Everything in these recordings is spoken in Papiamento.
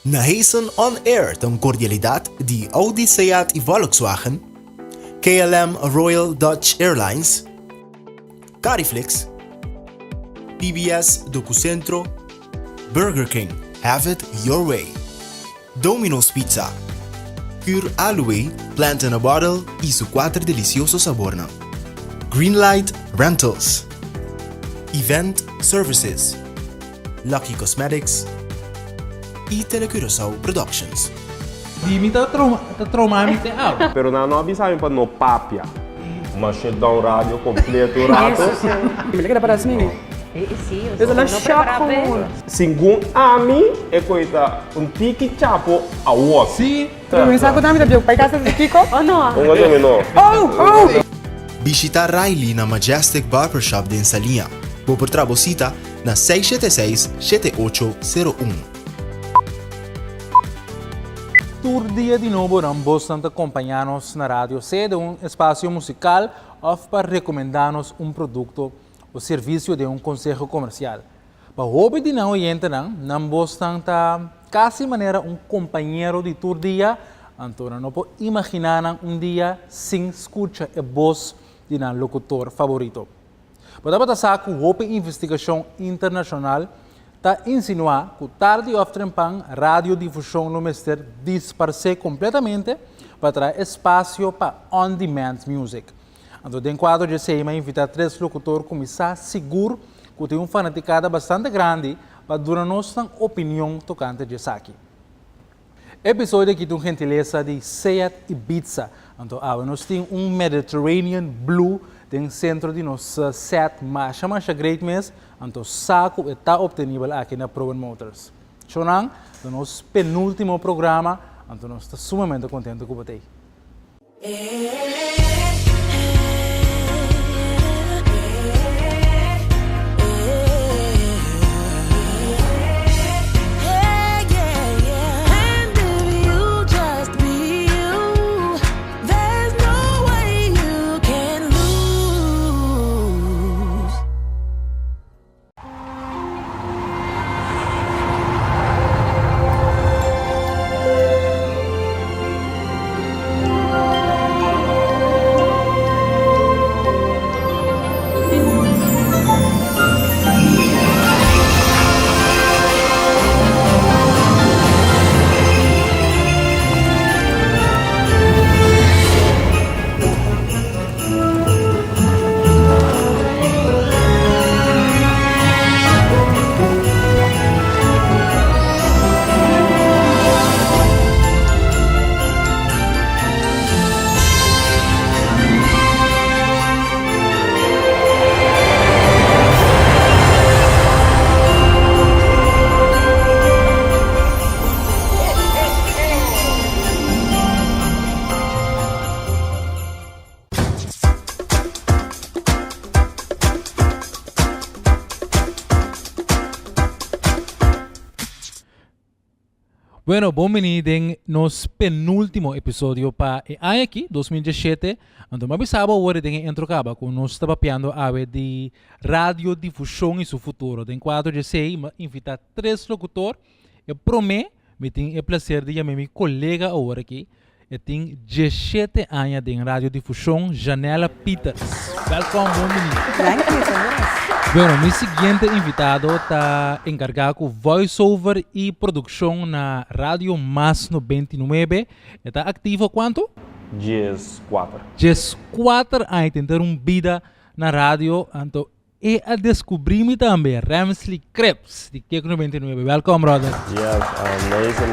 Nahason On Air ta un cordialidad di Audi, Seat y Volkswagen, KLM Royal Dutch Airlines, Cariflix, PBS Docucentro, Burger King, have it your way, Domino's Pizza, Pure Aloe, Plant in a Bottle y su cuater delicioso sabornan, Greenlight Rentals, Event Services, Lucky Cosmetics y Telecuraçao Productions. Di mi ta trauma mi te awe. Pero nan no a bisa mi pa no papia. M'a shut down radio completo un rato. Mi ta keda para así. Eso na shock gewoon. Segun ami e koe ta un tiki chapo awor. Sí. Pero mi sa ku ta mi ta bieu bai casa di Kiko. Oh no. Un a dominó. Oh oh. Bishita Riley na Majestic Barbershop den Saliña. Bo por traha bo cita na 676 7801. Tur dia di nobo nan bosnan ta kompañá nos na radio, sea den un espasio musikal òf pa rekomendá nos un produkto o servisio den un konseho komersial. Pa hopi di nan oyentenan, nan bosnan ta kasi manera un kompañero di tur dia, anto nan no por imaginá nan un dia sin skucha e bos di nan lokutor faborito. Bo tabata sa ku hopi investigashon internashonal ta insinuá ku tardi òf trempan radiodifushon lo mester disparsé kompletamente pa traha espasio pa on-demand music. Anto den kuadro di esei mi a invitá tres lokutor ku mi sa sigur ku tin un fanatikada bastante grandi pa duna nos nan opinion tokante di esaki. E episodio aki ta un gentilesa di Seat Ibiza. Anto awe nos tin un Mediterranean Blue den sentro di nos set masha masha great mes, anto sa ku e ta obtenibel aki na Proen Motors. Chonan, ta nos penultimo programa, anto nos ta sumamente kontento ku bo ta ei. Bueno, bon bini den nos penúltimo episodio pa e aña aki, 2017. Anto mi a bisa bo awor den e intro kaba ku nos ta papiando awe di radiodifushon i su futuro. Den kuadro di esei mi a invitá tres lokutor. E promé, mi tin e plaser di yama mi kolega awor aki, E tin diesshete aña den radiodifushon, Janella Pieters. Welkom, bon bini. Danki, saludos. Bueno, mi siguiente invitado ta enkargá ku voice-over i produkshon na Radio Mas 99. E ta aktivo kuantu? 14. 14 aña tin ter un bida na radio, anto E a descubri mi tambe, Ramsley Krebs di Kek 99. Welkom brother. Yes, amazing.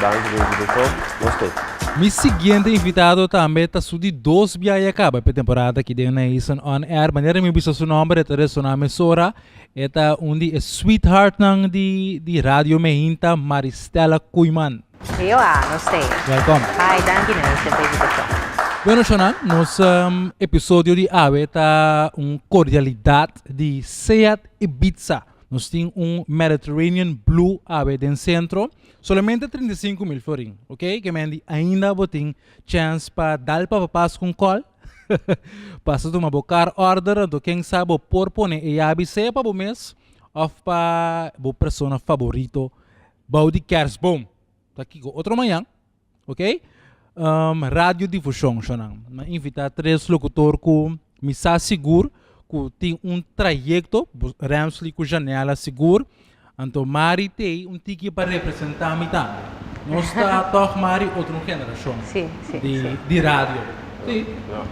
Danki pa invitacion. Nos t'ey. Mi siguiente invitado tambe ta su di dos biaha caba p'e temporada aki den Nason On Air. Manera mi bisa su nomber e ta resona mesora. E ta un di e sweetheartnan di di Radio Mehinta, Maristella Koeiman. Ewa, nos t'ey. Welkom. Hi, danki Nelson pa invitacion. Bueno Shonan, nos episodio di awe ta un cordialidad di Seat Ibiza. Nos tin un Mediterranean Blue awe den centro. Solamente 35 mil florin, ok? Ke men di ainda bo tin chance pa dal papa Pascu un call. Pasa tuma bo car order, anto ken sa bo por pone e yabi sea pa bo mes of pa bo persona favorito bou di kerstboom. Ta kiko otro mañan, ok? Radio Difushon shonan. Mi a invita tres locutor ku mi sa sigur ku tin un trayekto, Ramsley ku Janella sigur, anto Mari t'ei un tiki pa representa mi tambe. Nos ta tòg Mari otro un generashon di radio. Si.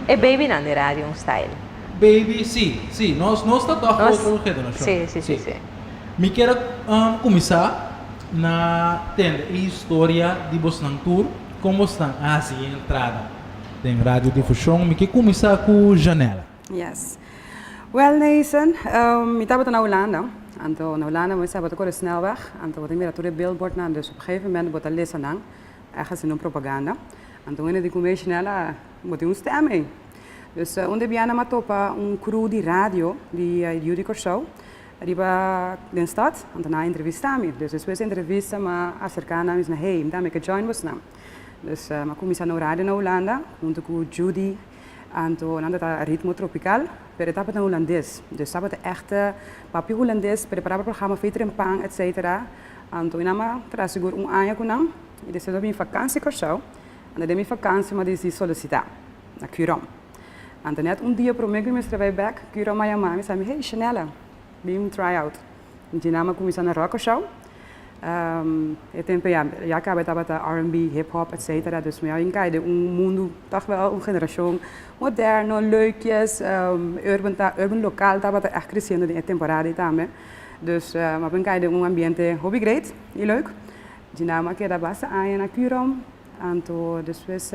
E babynan di radio un style. Baby, si, si. Nos nos ta tòg otro un generashon. Si, si, si, si. Mi kier a kuminsá na tende e historia di bosnan tur, kon bosnan a hasi e entrada den radiodifushon. Mi ke kuminsá ku Janella. Yes. Well Nathan, mi tabata na Hulanda, anto na Hulanda bo tabata kore snelweg, anto bo ta mira tur e billboardnan, dus op een gegeven moment bo ta lesa nan, echt hasiendo un propaganda, anto un hende di ku mi, Janella, bo tin un stem ei. Dus un de bianan mi a topa un crew di radio di Yu di Kòrsou, Riba den stad, anto nan a entrevista mi. Dus despues di entrevista m'a acerca nan, mi bisa nan, hey, mi tambe ke join bosnan. Dus m'a cuminsa na un radio na Hulanda hunto cu Judy, anto nan ta Ritmo Tropical, pero e tabata na Hulandes. Dus tabata echt papia Hulandes, prepara pa programa Feter en Pan, etcetera. Anto nan m'a traha sigur un aña cu nan, y despues m'a bin vakantie Corsou, anto den mi vakantie m'a dicidi solicita na Curom. Anto net un dia prome ku mi mester bai bek, Cura a yama mi, sa mi, Hey Shanella, bin try out. Djina mi a kuminsá na Rock Show. E tempu ya, ya kaba e tabata R&B, hip hop, etcetera. Dus mi a bin kai den un mundu tòg wèl un generashon moderno, leukjes, urban ta, urban lokal tabata ègt kresiendo den e temporada ei tambe. Dus mi a bin kai den un ambiente hopi great i leuk. Djina mi a keda basta aña na Curom. Anto despues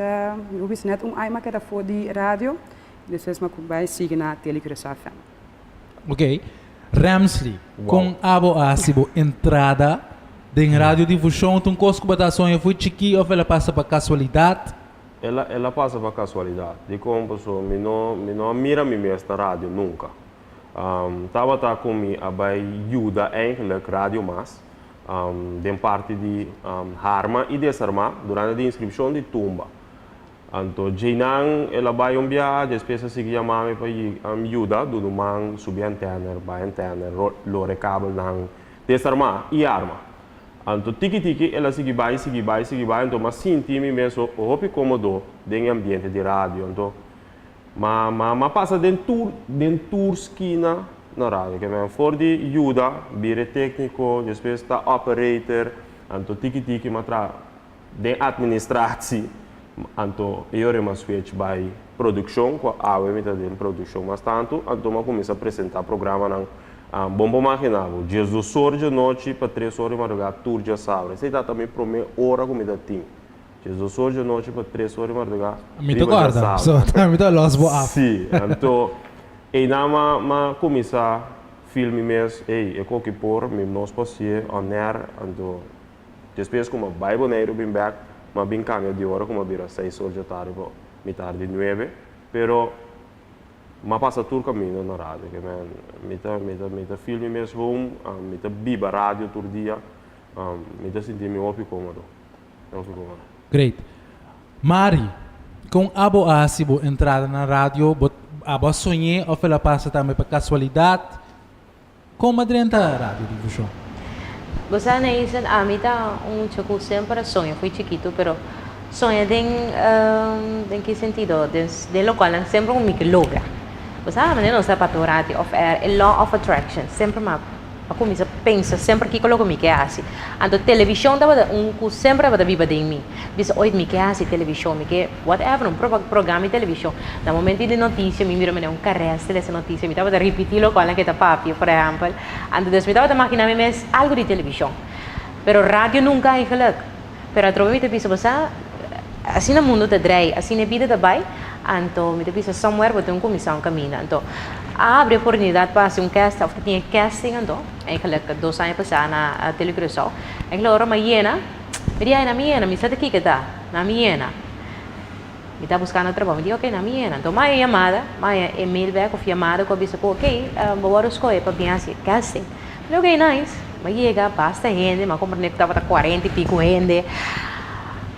mi por bisa net un aña mi a keda for di radio, despues mi a bai sigui na Tele Curaçao FM. Ok. Ramsley, kon abo a hasi bo entrada den radiodifushon? Ta un kos ku bo ta soña for chikí òf el a pasa pa kasualidat? El a el a pasa pa kasualidat. Dikon? Pasobra mi no mi no a mira mi mes na radio nunka. Tabata ku mi a bai yuda eigenlijk Radio Mas. Den parti di harma i desarmá durante di inskripshon di tumba. Anto djeinan el a bai un biaha, despues a sigui yama mi pa yuda duna un man subi antener, bai antener, lora e kabelnan, desarmá i arma. Anto tiki tiki el a sigui bai, sigui bai, sigui bai, anto m'a sinti mi mes hopi kómodo den e ambiente di radio. Anto Ma ma m'a pasa den tur den tur skina na radio ke men for di yuda bira e tekniko despues ta operator anto tiki tiki m'a traha den administratie anto e ora m'a switch bai produkshon ku awe mi ta den produkshon mas tantu anto m'a kuminsa presenta programanan bon por magina bo diesdos or djanochi pa tres or di madruga tur djasabra esei ta ta mi prome ora ku mi ta tin. Diesdos or djanochi pa tres or di mardugá Mi ta riba kòrda, djasabra. so mi ta lòs bo af. Sí, anto einan m'a m'a kuminsá feel mi mes, ey, e koki por, mi nos por hasié on air, anto despues ku m'a bai Boneiru bin bèk, m'a bin kambia di ora ku m'a bira seis or djatardi pa mitar di nuebe, pero m'a pasa tur kaminda na radio, ke men mi ta mi ta mi ta feel mi mes home, mi ta biba radio tur dia, mi ta sinti mi hopi kómodo. Great. Mari, kon abo a hasi bo entrada na radio? Bo abo a soñ'é of el a pasa tambe pa kasualidat? Kon bo a drenta radiodifushon? Bo sa Nathan, ami ta un mucha ku semper a soña fo'i chikitu, pero soña den den ki sentido? Den den lokual nan semper ku mi ke logra. Bo sa manera nos ta papia un ratu off air, e law of attraction semper mi a A kuminsá pensa semper kiko loke mi ke hasi. Anto televishon tabata un ku semper tabata biba den mi. Bisa, oit mi ke hasi televishon, mi ke whatever, un programa di televishon. Na momento di notisia mi mira manera un kares ta lesa notisia, mi tabata ripití lokual nan ke ta papia, por ehèmpel. Anto des mi tabata maginá mi mes algu di televishon. Pero radio nunka eigenlijk. Pero atrobe mi ta bisa, bo sa, asina mundu ta drei, asina e bida ta bai, anto mi ta bisa somewhere bo tin un kuminsá un kaminda. Anto a habri oportunidat pa hasi un casting, òf ta tin e casting anto, eigenlijk dos aña pasá na Tele Curaçao. Eigenlijk ora mi a yena, mi di, ai na mi yena, mi sa ta kiko ta, na mi yena. Mi ta buskando trabou, mi di ok, na mi yena. Anto mi a haña yamada, mi a haña email bèk òf yamada ku a bisa ku ok, bo wòrdu skohe pa bin hasi e casting. Mi di ok, nice. Mi a yega, basta hende, mi a komprende ku tabata kuarenta i piku hende.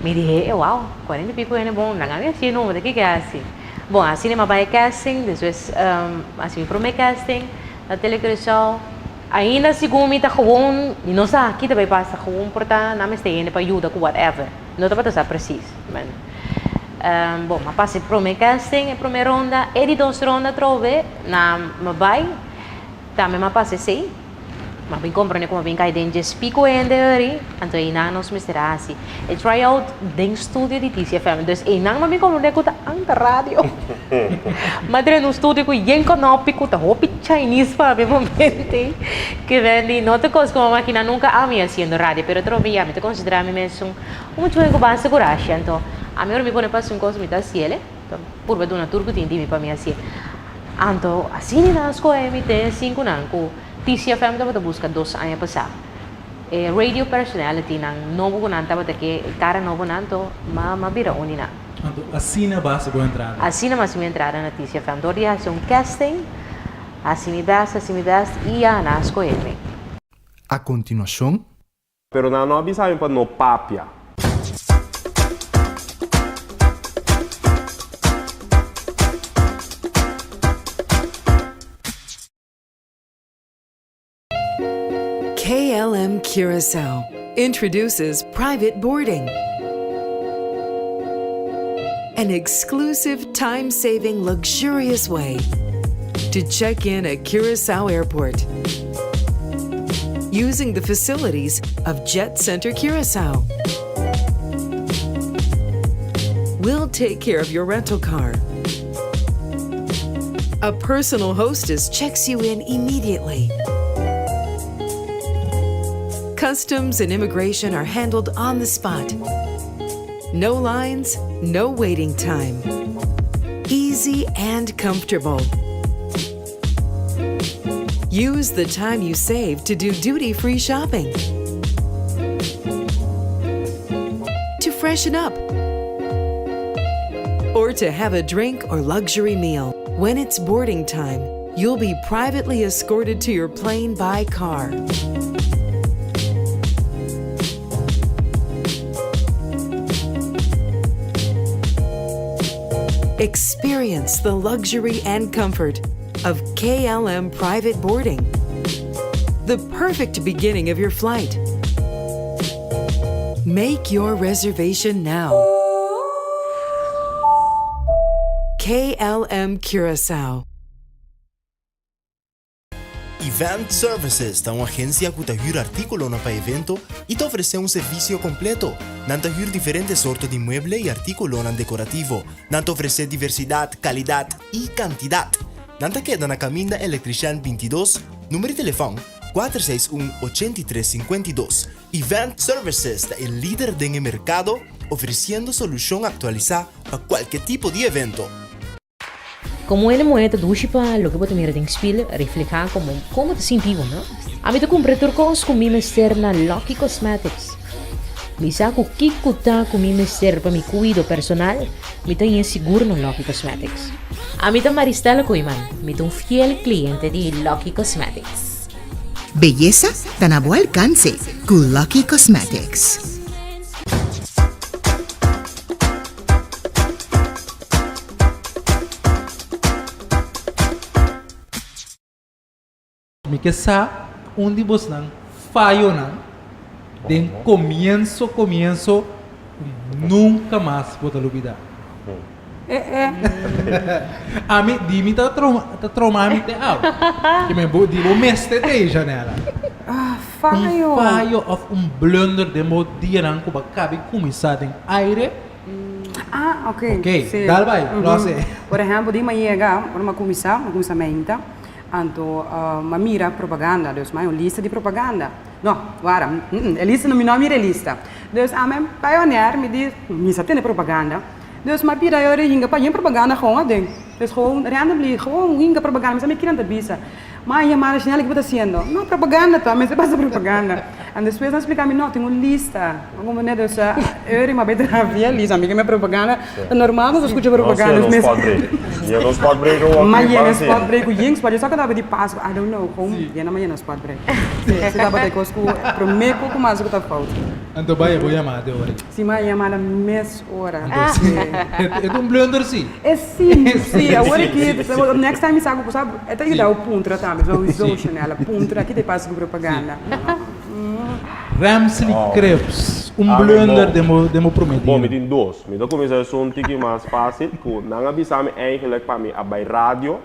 Mi di he, wow, kuarenta i piku hende, bon, nan a mi hasi e number, ta kiko a hasi? Bon, asina mi a bai e casting, despues a hasi mi prome casting na Tele Curaçao. Ainda segun mi ta gewoon, mi no sa ki ta bay pasa, gewoon por ta nan mester hende pa yuda cu whatever. No tabata sa precies. Men, bon, m'a pasa e prome casting, e prome ronda, e di dos ronda atrobe, na m'a bay, tambe m'a pasa esey. M'a bin comprende cu m'a bin cay den djes pico hende ori, anto eynan nos mester a haci e try out den studio di TCFM. Dus eynan m'a bin comprende cu ta anta radio. M'a drenta un studio cu yen konopi cu ta hopi Chinese pa mi momento ey. Ke Wendy no ta cos cu m'a makina nunca ami haciendo radio, pero trobe ya mi ta considera mi mes un muchacho cu basta curashi. Anto ami ora mi pone pa haci un cos mi ta haciel. Purba duna tur ku tin di mi pa mi hasié. Anto asina nan a skohe mi te sinkunan ku TCFM tabata buska dos aña pasá. E radio personality nan nobo ku nan tabata ke, e kara nobo nan, anto m'a m'a bira un di nan. Anto asina bo hasi bo entrada? Asina m'a hasi mi entrada na TCFM. Dor di hasi un casting, hasi mi bèst, hasi mi bèst i ya nan a skohe mi. A kontinuashon. Pero nan no a bisa mi pa no papia. KLM Curaçao introduces private boarding. An exclusive time-saving luxurious way to check in at Curaçao Airport using the facilities of Jet Center Curaçao. We'll take care of your rental car. A personal hostess checks you in immediately. Customs and immigration are handled on the spot. No lines, no waiting time. Easy and comfortable. Use the time you save to do duty-free shopping. To freshen up. Or to have a drink or luxury meal. When it's boarding time, you'll be privately escorted to your plane by car. Experience the luxury and comfort of KLM private boarding. The perfect beginning of your flight. Make your reservation now. KLM Curaçao. Event Services ta un agencia cu ta huur articulonan pa evento y ta ofrece un servicio completo. Nan ta huur diferente sorto di mueble y articulonan decorativo. Nan ta ofrece diversidad, calidad y cantidad. Nan ta keda na Caminda Electrician 22, numero di telefon, 461 83 52. Event Services ta e lider den e mercado ofreciendo solucion actualisa pa cualke tipo di evento. Komo hende muhé ta dushi pa loke bo ta mira den spil reflehá komo kon bo ta sinti bo, no? Ami ta kumpra tur kos ku mi mester na Lucky Cosmetics. Mi sa ku kiko ta ku mi mester pa mi kuido personal, mi ta haña sigur na Lucky Cosmetics. Ami ta Maristella Koeiman, mi ta un fiel kliente di Lucky Cosmetics. Beyesa ta na bo alkanse ku Lucky Cosmetics. Mi ke sa un di bosnan fayonan den komienso komienso ku nunka mas bo ta lubida. Ami di mi ta trauma ta trauma mi te awe. Ke men bo di bo mester te Janella. Fayo. Un fayo of un blunder den bo dianan ku bo a kabi kuminsá den aire. Ah, ok. Ok, Sí. dal bai, lo hasi. Por ehempel, di mi a yega, ora mi a kuminsá, mi a kuminsá meinta, anto mi a mira propaganda, dus mi a haña un lista di propaganda. No, wara, e lista no, mi no a mira e lista. Dus ami a pioneer, mi di, mi sa tene propaganda. Dus mi a bira e ora hinga pa yen propaganda gewoon aden. Dus gewoon randomly, gewoon hinga propaganda, mi sa mi kinan ta bisa. Mi a yama Rashnella, ki bo ta hasiendo? No, propaganda ta, mester pasa propaganda. En despues nan splika mi, no, tin un lista. Bo comprende? Dus Eury m'a bay traha via lista. Mi ke me propaganda. Ta normal nos a skucha propaganda. Nos yena un spot break. Yena un spot break awor. Ma yena spot break ku yen spot. Yo sa ku tabata di Pasku. I don't know. Gewoon yena ma yena spot break. Si, si tabata e kos ku promé ku ku mas ku ta fout. Anto bai bo yama de ora. Si m'a yama na mes ora. Anto e ta un blunder si. E si, si. Awor aki next time mi sa ku bo sa e ta yuda bo puntra tambe. Souiso Chanel a puntra ki ta e pasa ku propaganda. Ramsley Krebs, un blunder den bo den bo prome dia. Bon, mi tin dos. Mi ta kuminsá esun tiki mas fásil ku nan a bisa mi eigenlijk pa mi a bai radio.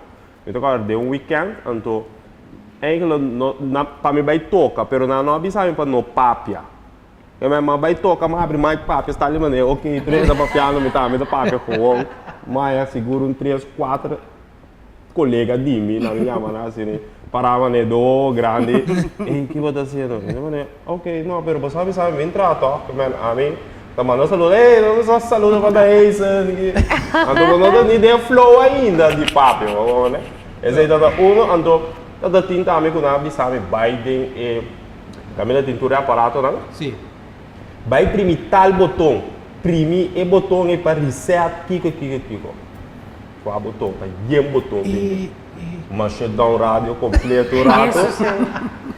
Mi ta kòrda den un wikènt, anto eigenlijk no nan pa mi bai toka, pero nan no a bisa mi pa no papia. E mi a bai toka, mi a habri mic papia, sta li manera, oké, tres ta papiando, mi tambe ta papia gewoon. Mi a haña sigur un tres, kuater. Colega di mi, nan yama nan asina, para manera do grandi, ey ki bo ta haciendo? Mi ta manera, ok, no, pero bo sa bisa mi bin traha toch, men ami ta manda saludo, ey no sa saludo pa ta Hazen, anto bo no ta ni den flow ainda di papia, bo comprende? Esey ta ta uno, anto ta ta tin tambe cu nan a bisa mi bay den e, caminda tin tur e aparatonan, bay primi tal boton, primi e boton ey pa reset kiko kiko kiko. Kua boton ta yen boton tin ma shutdown radio completo un rato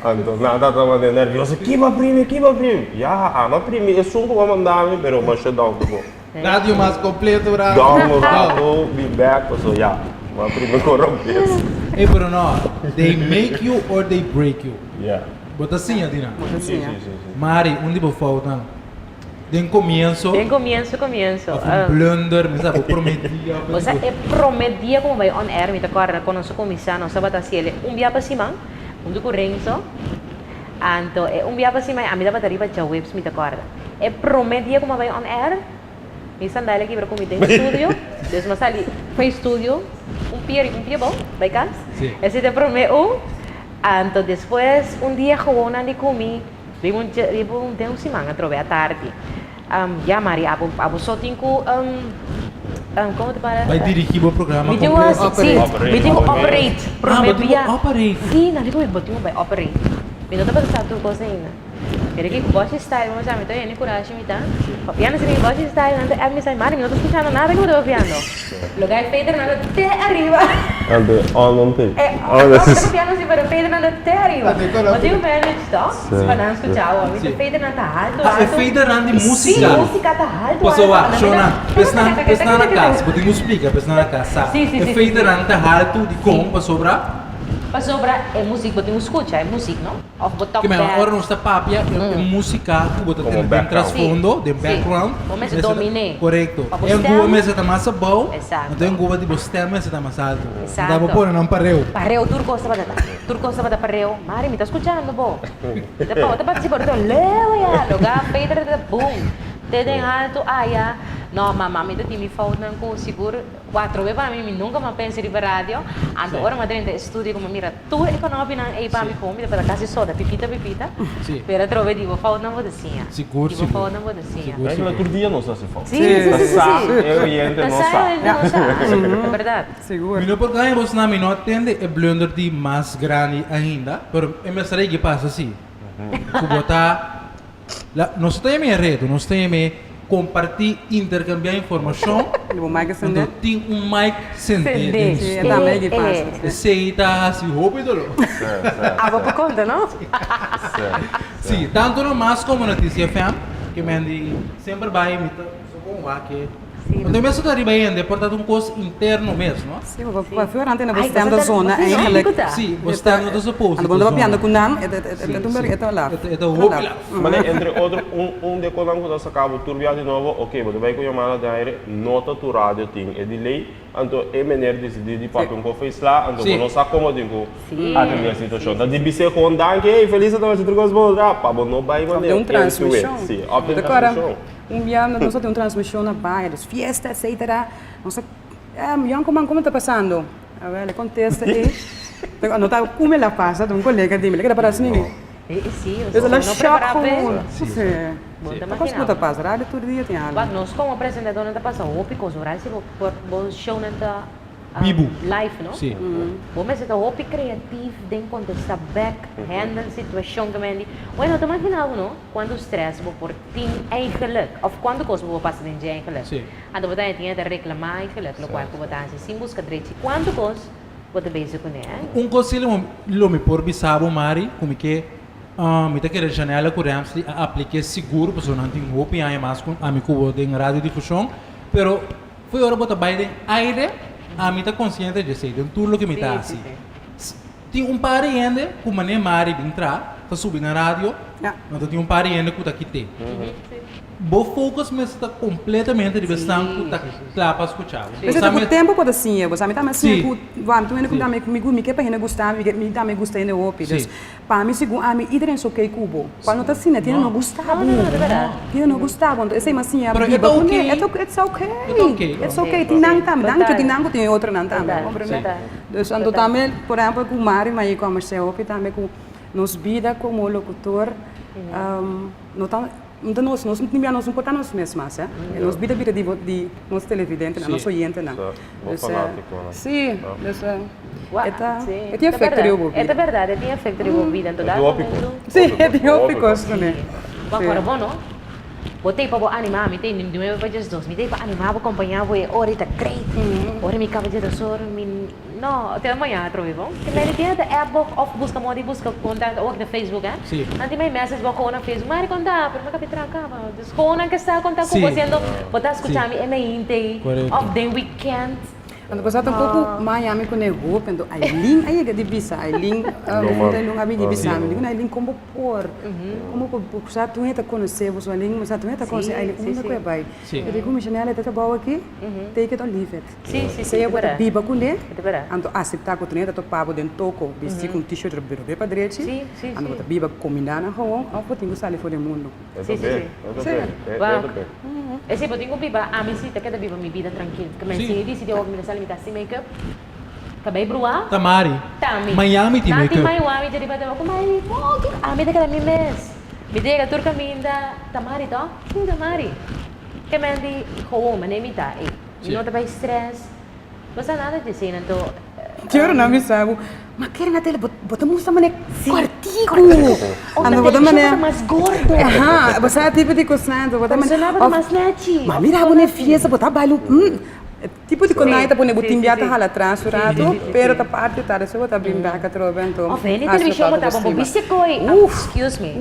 anto nan ta tabata nervioso kiba primi kiba primi ya ama primi esun ku bo a manda mi pero ma shutdown ku bo Radio mas completo un rato down un rato bin bek paso ya bo a primi ku robes. Ey pero no they make you or they break you bo ta siña di nan Mari un di bo foutnan. Den comienso. Den comienso comienso. Of un blunder, mi sa bo prome dia. Bo sa e prome dia cu mi bay on air mi ta corda cu nos a cuminsa nos tabata haci el un bia pa siman hunto cu Renzo anto e un bia pa siman ami tabata riba djaweps mi ta corda e prome dia cu mi a bay on air mi sandal a kibra cu mi den studio dus mi a sali fai studio un pia riba un pia abou bay cas esey ta e prome un anto despues un dia gewoon nan di cu mi. Riba un dje, riba un den un siman atrobe atardi. Ya Mari, abo, abo so tin ku komo ta para? Bai dirigí bo programa Mi tin ku kompleto. hasi, si, mi tin ku operate. Ah, Promé bo tin ku bia. operate. Si, nan di ku mi bo tin ku bai operate. Mi no tabata sa tur kos ainda. Pero ki ku Boshi Style, bo sa mi ta yeni kurashi mi ta. Papiando asina ki Boshi Style, nan ta app mi sa, Mari mi no ta skuchando nada ku bo ta papiando. Lo gai fader nan ta te ariba. Ante on on te. Eh, on ta papiando si pero fader nan ta te ariba. Bo tin un manage to pa nan scucha awo. Mi ta fader nan ta halto Ah, e halto. fader nan di musica. Si, musica ta halto Paso halto. wak, Shona, pesnan pesnan na cas, bo tin cu splica pesnan na cas sa. Si, si, E si, si, fader si. nan ta halto dicon? Pasobra? Pasobra e music bo tin cu scucha e music no? Of bo tok Ke men back. ora nos ta papia e músika ku bo ta tende den trasfondo, den background. Bo mester dominé. Korekto. Pa bo E stem. guba mester ta mas abou, Exacto. anto e guba di bo stem mester ta mas alto. Exacto. Anto bo pone nan pareu. Pareu tur kos tabata ta. Tur kos tabata pareu. Mari mi ta skuchando bo. Mi ta bo ta partisipa ora ta leu aya. Loga Peter ta boom. Te den alto aya. No mama mi ta tin mi foutnan ku sigur. Cuatro be pa mi, mi nunca m'a pensa riba radio, anto ora m'a drenta e studio cu m'a mira tur e conopinan ey pa mi como mi tabata casi soda pipita pipita, pero atrobe di bo foutnan bo ta siña, Sigur, di bo sigur. foutnan bo ta siña. Sigur, Eigenlijk sigur. tur dia nos haci fout. Sí, sí, sí, sí, Ta sa sí. e oyente Ta no sa e sa. oyente no sa, ta berdad. Sigur. Mi no por gaña bos na mi no a tende e blunder di mas grandi ainda, pero e mester a yega pasa si. Cu bo ta La, nos ta yama e reto, nos ta yama e comparti, intercambia informacion. Di bo mic a sende? Anto tin un mic sende Sende. den Sí, e studio. tambe ki pasa, sí. Esey ta haci hopi dolor. Abo por conta, no? Sí, tanto no mas como Noticia FM, ke men di semper bay mi ta so con wak e. Anto e mes ta riba hende, por ta un cos interno mes, no? Sí, bo por fuera antes bo stem ta zona eigenlijk. Sí, bo stem no ta supposed Anto bo no ta papiando cu nan, e ta un berg, e ta laf. E ta hopi laf. Mane entre otro un un de conan cu ta saca bo tur biaha di nobo, ok, bo ta bay cu yamada den aire, no ta tur radio tin e delay, anto e meneer dicidi di papia un poco isla, anto bo no sa como tin cu atende e situacion. Ta di bis'e con danki, hey, feliz ta haci tur cos bon, pa bo no bay Of mane den un transmision. Sí, of den transmision. Un bia nos a tin un transmision na baña, dus fiesta etcetera, nos a Yonkuman como ta pasando? Awel e contesta ey, no ta cu mi la pasa, ta un colega di mi, la keda para asina mi. Si, Es la no shock prepara p'e. gewoon. Si. Ta cos cu ta pasa, radio tur dia tin algo. Wak, nos como presentadornan ta pasa hopi cos, oral si bo por bo shownan ta. Bibu. Live, no? Si. Bo mester ta hopi creatief den contesta bek, handle situacion ke men di, bueno, ta imagina bo no, cuanto stress bo por tin eigenlijk, of cuanto cos bo por pasa den dje eigenlijk. Si. Anto bo ta tin ta reclama eigenlijk locual cu bo ta haci sin busca drechi cuanto cos bo ta bezig cune, eh. Un cos si lo mi por bisa bo, Mari, cu mi ke, mi ta kere Janella cu Ramsley a aplique sigur, pasobra nan tin hopi aña mas cu ami cu bo den radiodifusion, pero Fo'i ora bo ta bai den aire, ami ta konsiente dje esei den tur loke mi ta hasi. Tin un par di hende ku manera Mari bin tra, ta subi na radio, anto tin un par di hende ku ta kit'é. Bo focus mester ta kompletamente riba esnan ku ta kla pa skucha bo. Mester ta ku tempu bo ta siña bo. Sa mi tambe a siña ku, wak, tur hende ku mi mi mi ke pa hende gusta mi, mi tambe gusta hende hopi. Dus Pa mi segun ami iedereen so kei ku bo. Cual no ta asina, tiene no gusta bo. Tiene no gusta bo. Enton esei mas siña biba ku ne. E ta oké. It's oké. It's oké. Tin nan tambe. Nan tin nan ku tin e otronan tambe. Komprende? Dus anto tambe por ehempel ku Mari mai ku Amarcel hopi tambe ku nos bida komo lokutor no ta No nos, nos no nos no por ta nos mes mas, eh. Nos bida bira di di nos televidentenan, nos oyentenan. Bo fanaticonan. Si, dus e ta, e tin efecto riba bo E ta bida. berdad, e tin efecto riba bo bida, en dado momento. Si, e tin hopi cos kuné. Bo acorda bo no? Bo t'ei pa bo anima, mi t'ei di nuebe pa diesdos, mi t'ei pa anima bo, compaña bo e ora i ta great. Ora mi caba diesdos mi No, te mañana atrobe bon. Te meri tin ta app bo of busca moda di busca contact awor na Facebook eh. Sí. Nan tin mai message bo gewoon na Facebook. Mari conta, pero mi ka pitra caba. Dus gewoon nan ke sa conta cu bo siendo bo ta scucha mi e meinte ei of den weekend. Anto bo sa tampoco Miami cu ne hopi anto Aileen a yega di bisa Aileen un amiga di bisa mi di Aileen con bo por con bo por sa tur hende ta conoce bo so Aileen sa tur hende ta conoce Aileen unda cu e bay e di cu mi Chanel e ta trabao aki take it or leave it. Sí, sí, sí, Sea e bo ta berdad. biba kuné, E ta berdad. anto aseptá ku tene ta topa bo den toko bistí ku un t-shirt robé pa drechi, Sí, sí, anto bo sí. ta biba kuminda nan gewoon òf bo tin ku sali for di mundu. E ta Sí, sí, bek, sí. e ta Sí. bek, e Wak. ta bek. E si bo tin ku biba, ami si ta keda biba mi bida trankil. Ke men Sí. si mi disidi awor ku mi ta sali mi ta hasi make-up, ta bai bruá, Ta Mari. ta mi. Miami tin Nan tin make-up. Miami dje riba tema ku Mari, oh, kiko? Ami ta keda mi mes. Mi ta yega tur kaminda, ta Mari tòg? Sí, ta Mari. Ke men di, gewoon, manera mi ta, ey. Mi no ta bay stress. Bo sa nada di esey anto. Kero nan bisa bo, ma kere na tele bo ta mustra mane kòrtiku. Anto bo ta mane. Bo ta mas gordo. Aha, bo sa tipo di kosnan anto bo ta mane. Bo ta mas nechi. Ma mira bo na e fiesta bo ta baila un tipo di konai ta pone bo tin bia ta hala atras un rato, pero ta parti ta despues bo ta bin bek atrobe anto. Of hende televishon bo ta bon bo bisti koi. Excuse me.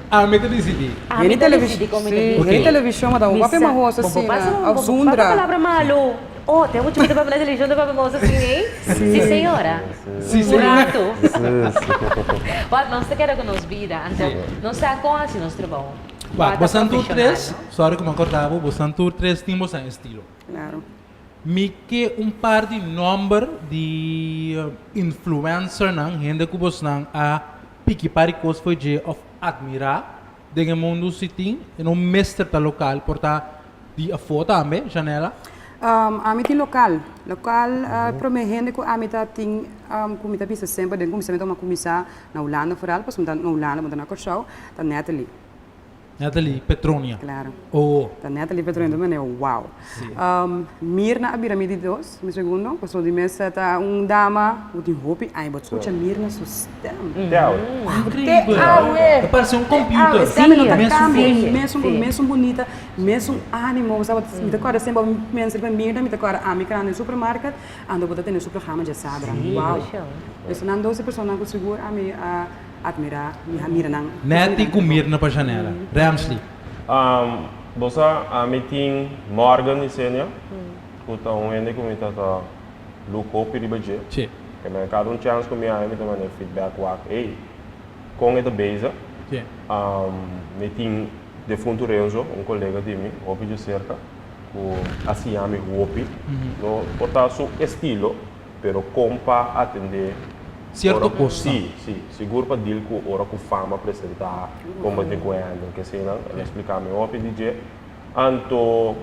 Ami ta disidí. Ami ta disidí kon mi ta bisti. Hende televishon ta un papia mahoso asina, of zundra. Papia palabra malu. Oh, ten mucho ku ta papia na televishon ta papia mahoso asina, eh? Si señora. Si Un señora. ratu. Wak, nos ta keda ku nos bida, anto nos sa kon hasi nos trabou. Wak, bosan tur tres, sorry ku mi a korta bo, bosan tur tres tin bosan estilo. Claro. Mi ke un par di nomber di influencernan, hende ku bosnan a Piki pari kos fo'i dje òf atmirá den e mundu si tin e no mester ta lokal por ta di afó tambe, Janella? Ami tin lokal. Lokal promé hende ku ami ta tin ku mi ta bisa semper den kuminsamentu mi a kuminsá na Hulanda foral pasobra mi ta na Hulanda mi ta na Kòrsou ta Natalie. Natalie Petronia. Claro. Oh. Ta Natalie Petronia, ta manera wow. Sí. Mirna a bira mi di dos, mi segundo, pasobra di mes ta un dama ku tin hopi aña, bo ta skucha Mirna su stem. Te awe. Increíbel. Te awe. Ta parse un computer. Te awe, stem no ta Mesun kambia, voz. mesun voz, mesun bunita, mesun animo, bo sa, mi ta kòrda semper bo mensa riba Mirna, mi ta kòrda ami krando den supermarket, anto bo ta tene su programa djasabra. Wow. Esonan dos e personanan ku sigur ami a. Admirá, mi a mira nan. Netty ku Mirna pa Janela. Ramsley. Bo sa, ami tin Morgan Isenia, ku ta un hende ku mi ta ta look hopi riba dje. Sí. Ke men kada un chèns ku mi haña mi ta manda e feedback wak, ey, kon e ta bezig. Sí. Mi tin defuntu Renzo, un kolega di mi, hopi dje serka, ku a siña mi hopi. No por ta su estilo, Pero kon pa atendé Cierto ora ku kosnan. Sí, sí, sigur pa deal ku ora ku fama presentá, kon bo tin ku handle keseinan. El a splika mi hopi di dje. Anto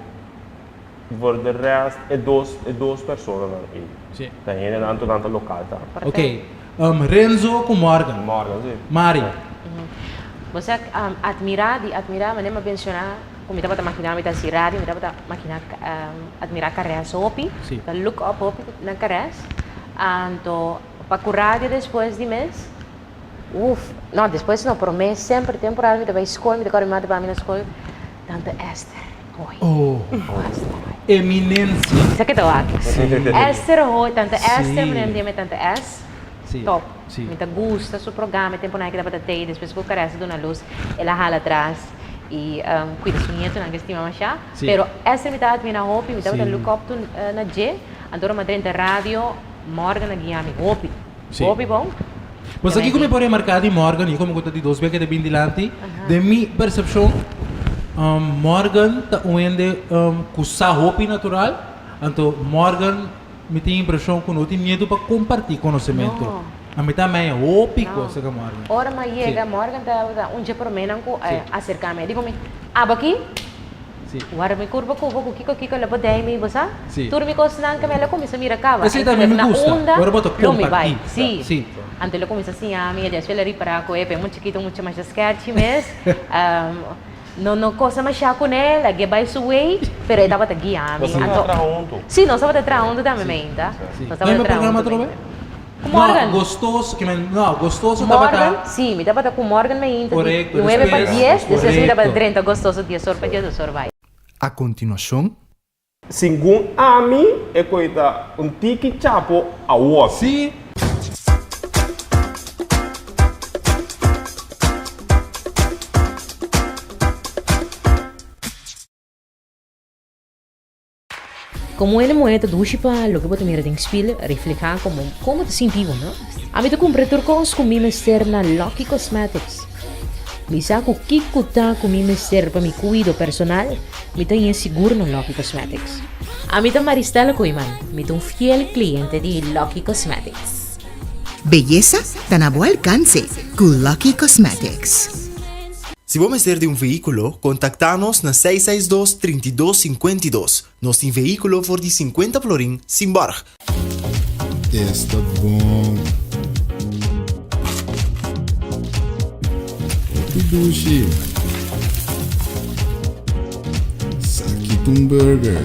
voor de rest e dos e dos personanan ei Sí. ta hendenan anto nan ta lokal ta. Ok, Renzo ku Morgan. Morgan, sí. Mari. Bo sa admirá di admirá manera mi a menshoná. ku mi tabata makiná mi ta hasi radio, mi tabata makiná admirá Caress hopi, ta look up hopi na Caress. Anto pa ku radio despues di mes, uf, no despues no, promé semper temporada mi ta bai skol, mi ta kòrda mi mama ta bai mi na skol, Tante Esther Hoy. Oh, eminencia. Sa ke ta wak? Esther Hoy, Tante Esther, mi nan djeme Tante Es. Top. Mi ta gusta su programa, e temponan ke tabata tei, despues ku Caress a duna lus, el a hala atras i kuida su nietonan ke stima masha. Pero Esther mi ta admira hopi, mi tabata look up to na dje. Anto ora mi a drenta radio, Morgan a guia mi hopi. Hopi bon. Pues aki ku mi por remarká di Morgan, i komo ku ta di dos bia ke ta bin dilanti, den mi persepshon, Morgan ta un hende ku sa hopi natural, anto Morgan mi tin impreshon ku no tin miedu pa kompartí konosementu. Ami ta mei hopi kos ku Morgan. Ora mi a yega, Morgan tabata un dje proménan ku a aserká mi. A di ku mi, Abo aki? Warda mi kurpa ku bo ku kiko kiko lo bo dei mi, bo sa? Tur mi kosnan ke mi a lo kuminsá mira kaba. Esei tambe mi Na gusta, unda ora bo ta lo mi bai. kompartí. Sí. Anto lo kuminsá siña mi, despues lo ripará ku e mucha chikitu mucha masha skèrchi mes. No no kosa masha kuné, lag'é bai su wei, pero e tabata guia mi. Nos tabata traha huntu. Sí, nos tabata traha huntu tambe meinta. Nos Nos tabata traha programa huntu atrobe? meinta. Ku Morgan. No, gostoso, ke men, no, gostoso tabata. Morgan, sí, mi tabata ku Morgan meinta di Korekto, nuebe pa despues, dies, despues mi tabata korekto. drenta gostoso dies or pa diesdos or bai. A kontinuashon. Segun ami e koe ta un tiki chapo awor. Sí. Komo hende muhé ta dushi pa loke bo ta mira den spil reflehá komo kon bo ta sinti bo, no? Ami ta kumpra tur kos ku mi mester na Lucky Cosmetics. Mi sa ku kiko ta ku mi mester pa mi kuido personal, mi ta haña sigur na Lucky Cosmetics. Ami ta Maristella Koeiman, mi ta un fiel kliente di Lucky Cosmetics. Beyesa ta na bo alkanse ku Lucky Cosmetics. Si bo mester di un vehíkulo, kontaktá nos na 662 32 52. Nos tin vehíkulo for di 50 florin sin bòrg. Esta bon. Hopi dushi. Saki ta un burger.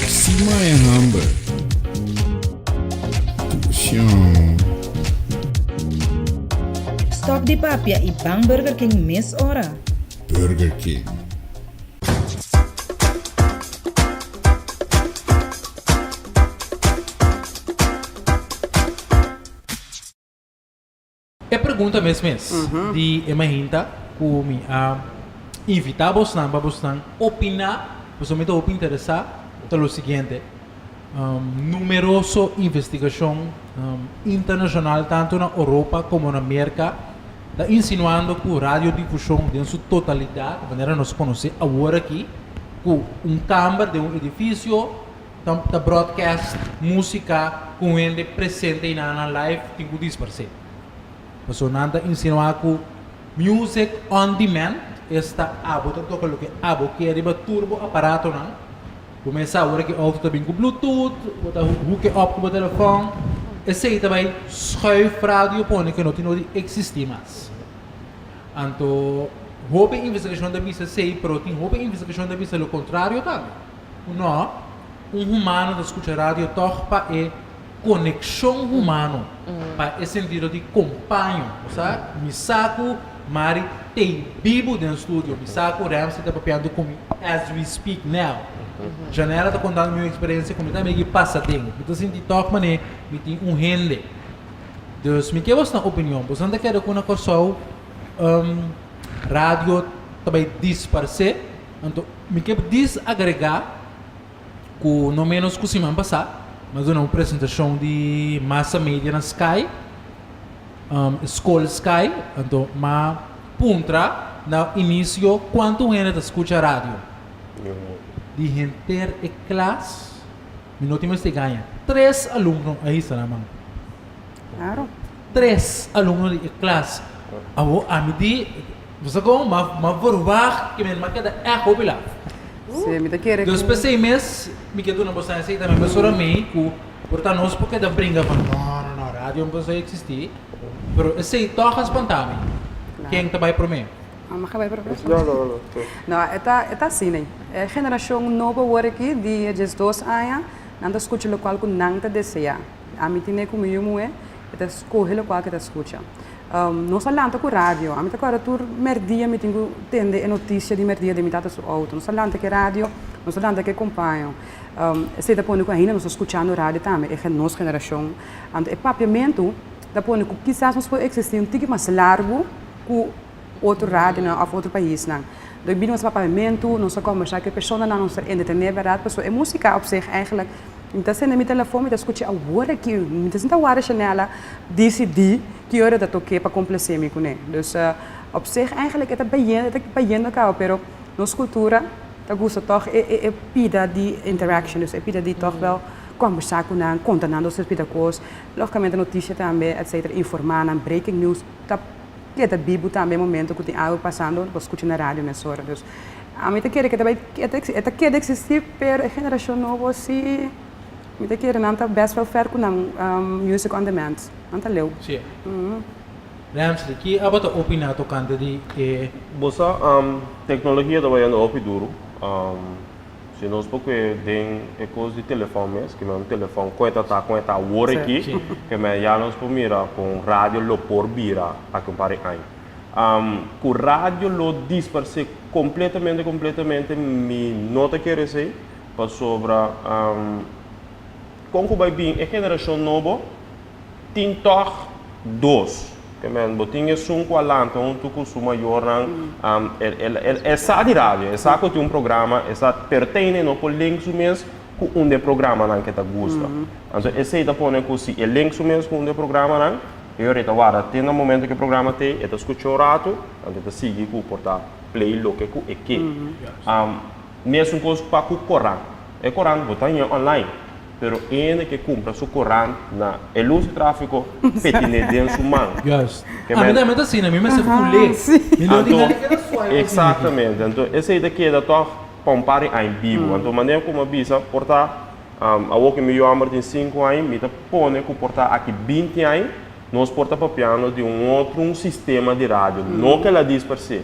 Si maya hamber. Dushi. Stop di papia y ban Burger King mes ora. Burger King. E pregunta mes mes di e mahinta ku mi a invitá bosnan pa bosnan opiná, pasobra mi ta hopi interesá, ta lo siguiente, Numeroso investigashon internashonal tantu na Oropa komo na Merka ta insinuando ku radiodifushon den su totalidat, manera nos konosé awor aki, ku un kamber den un edifisio ta broadcast músika ku un hende presente einan nan live tin ku disparsé. Pasobra nan ta insinuá ku music on demand, esta abo ta toka loke abo kier riba tur bo aparatonan. Bo mester sa ora ki outo ta bin ku bluetooth, bo ta hook e op ku bo telefòn. Esei ta bai schuif radio pone ku no tin no di eksistí mas. Anto hopi investigashon ta bisa esei, pero tin hopi investigashon ta bisa lo kontrario tambe. Ku no, un humano ta skucha radio tòg pa e konekshon humano, pa e sentido di kompaño. Bo sa, mi sa ku Mari t'ei bibu den studio, mi sa ku Ramsey ta papiando ku mi as we speak now. Janella ta kontando mi un eksperensia ku mi tambe a pasa den. Mi ta sinti tòg manera mi tin un hende. Dus mi ke bosnan opinion. Bosnan ta kere ku na Kòrsou radio ta bai disparsé? Anto mi ke disagregá ku no ménos ku siman pasá mi a duna un presentashon di Massa Media na Sky. Skol Sky, anto m'a puntra na inisio kuantu hende ta skucha radio. Di henter e klas, mi no tin mester gaña, tres alumno a hisa nan man. Claro. Tres alumno di e klas. Awor ami di, bo sa kon, m'a verwagt ke mi a keda ègt hopi laf. Sí, mi ta kere Dus ku. p'esei mes mi ke duna boso esei tambe mesora mi ku. Por ta nos por keda bringa van no, no, no, radio no por sa existi, pero esey tog a spanta mi. Ken ta bai promé? Mama ka bai promé. No, no, no. No, e ta, e ta asina. E generashon nobo awor aki di diesdos aña, nan ta skucha lokual ku nan ta deseá. Ami tine ku mi yu muhé, e ta skohe lokual ku e ta skucha. Nos a lanta ku radio. Ami ta kòrda tur mèrdia mi tin ku tende e notisia di mèrdia den mi tata su outo. Nos a lanta ku e radio, nos a lanta ku e kompaño. Esei ta pone ku ainda nos ta skuchando radio tambe, e nos generashon. Anto e papiamentu ta pone ku kisas nos por eksistí un tiki mas largu ku otro radionan òf otro paisnan. Dor bini nos papiamentu, nos ta kòmbersá ku e personanan, nos ta entretené bèrdat, pasobra e músika op zich eigenlijk, mi ta sende mi telefòn, mi ta skucha awor aki, mi ta sinta wara Shanella disidí ki ora ta tok'é pa komplasé mi kuné. Dus op zich eigenlijk e ta bayendo, e ta bayendo kaba, pero nos kultura ta gusta tòg e e e pida di interaction, dus e pida di tòg wèl kòmbersá ku nan, konta nan dos pida kos, lógikamente notisia tambe etcetera, informá nan, breaking news ta keda bibu tambe e momento ku tin algu pasando, bo skucha na radio mesora. Dus ami ta kere ku e ta bai e ta keda eksistí pero e generashon nobo si mi ta kere nan ta bèst wèl fèr ku nan music on demand, nan ta leu. Sí. Ramsley, ki abo ta opiná tokante di e. Bo sa, teknologia ta bayando hopi duru. Si nos por kue den e kos di telefòn mes, ke men un telefòn kon e ta ta kon e ta awor aki, ke men ya nos por mira kon radio lo por bira aki un par di aña. Ku radio lo disparsé kompletamente kompletamente mi no ta kere esei, pasobra kon ku bai bin e generashon nobo Tin tòg dos. Ke men, bo tin esun ku a lanta huntu ku su mayornan, e sa di radio, e sa ku tin un programa, e sa, pero tene no por link su mes ku un di e programanan ke ta gusta. Anto esei ta pone ku si e link su mes ku un di e programanan, e ora e ta warda te na momento ku e programa t'ei, e ta skucha un ratu, anto e ta sigui ku por ta play loke ku e ke. Mesun kos pa ku korant. E korant bo ta haña online. Pero ene ke kumpra su korant na e lus di tráfiko p'e tine den su man. Juist. Ami tambe ta asina, mi mester ful'é. Mi no tin hende keda suai pa asina aki. Exactamente. Anto esei ta keda tòg pa un par di aña bibu. Anto manera ku mi a bisa por ta awor ku mi yu hòmber tin sinku aña, mi ta pone ku por ta aki binti aña nos por ta papiando di un otro un sistema di radio. No ke el a dispersé.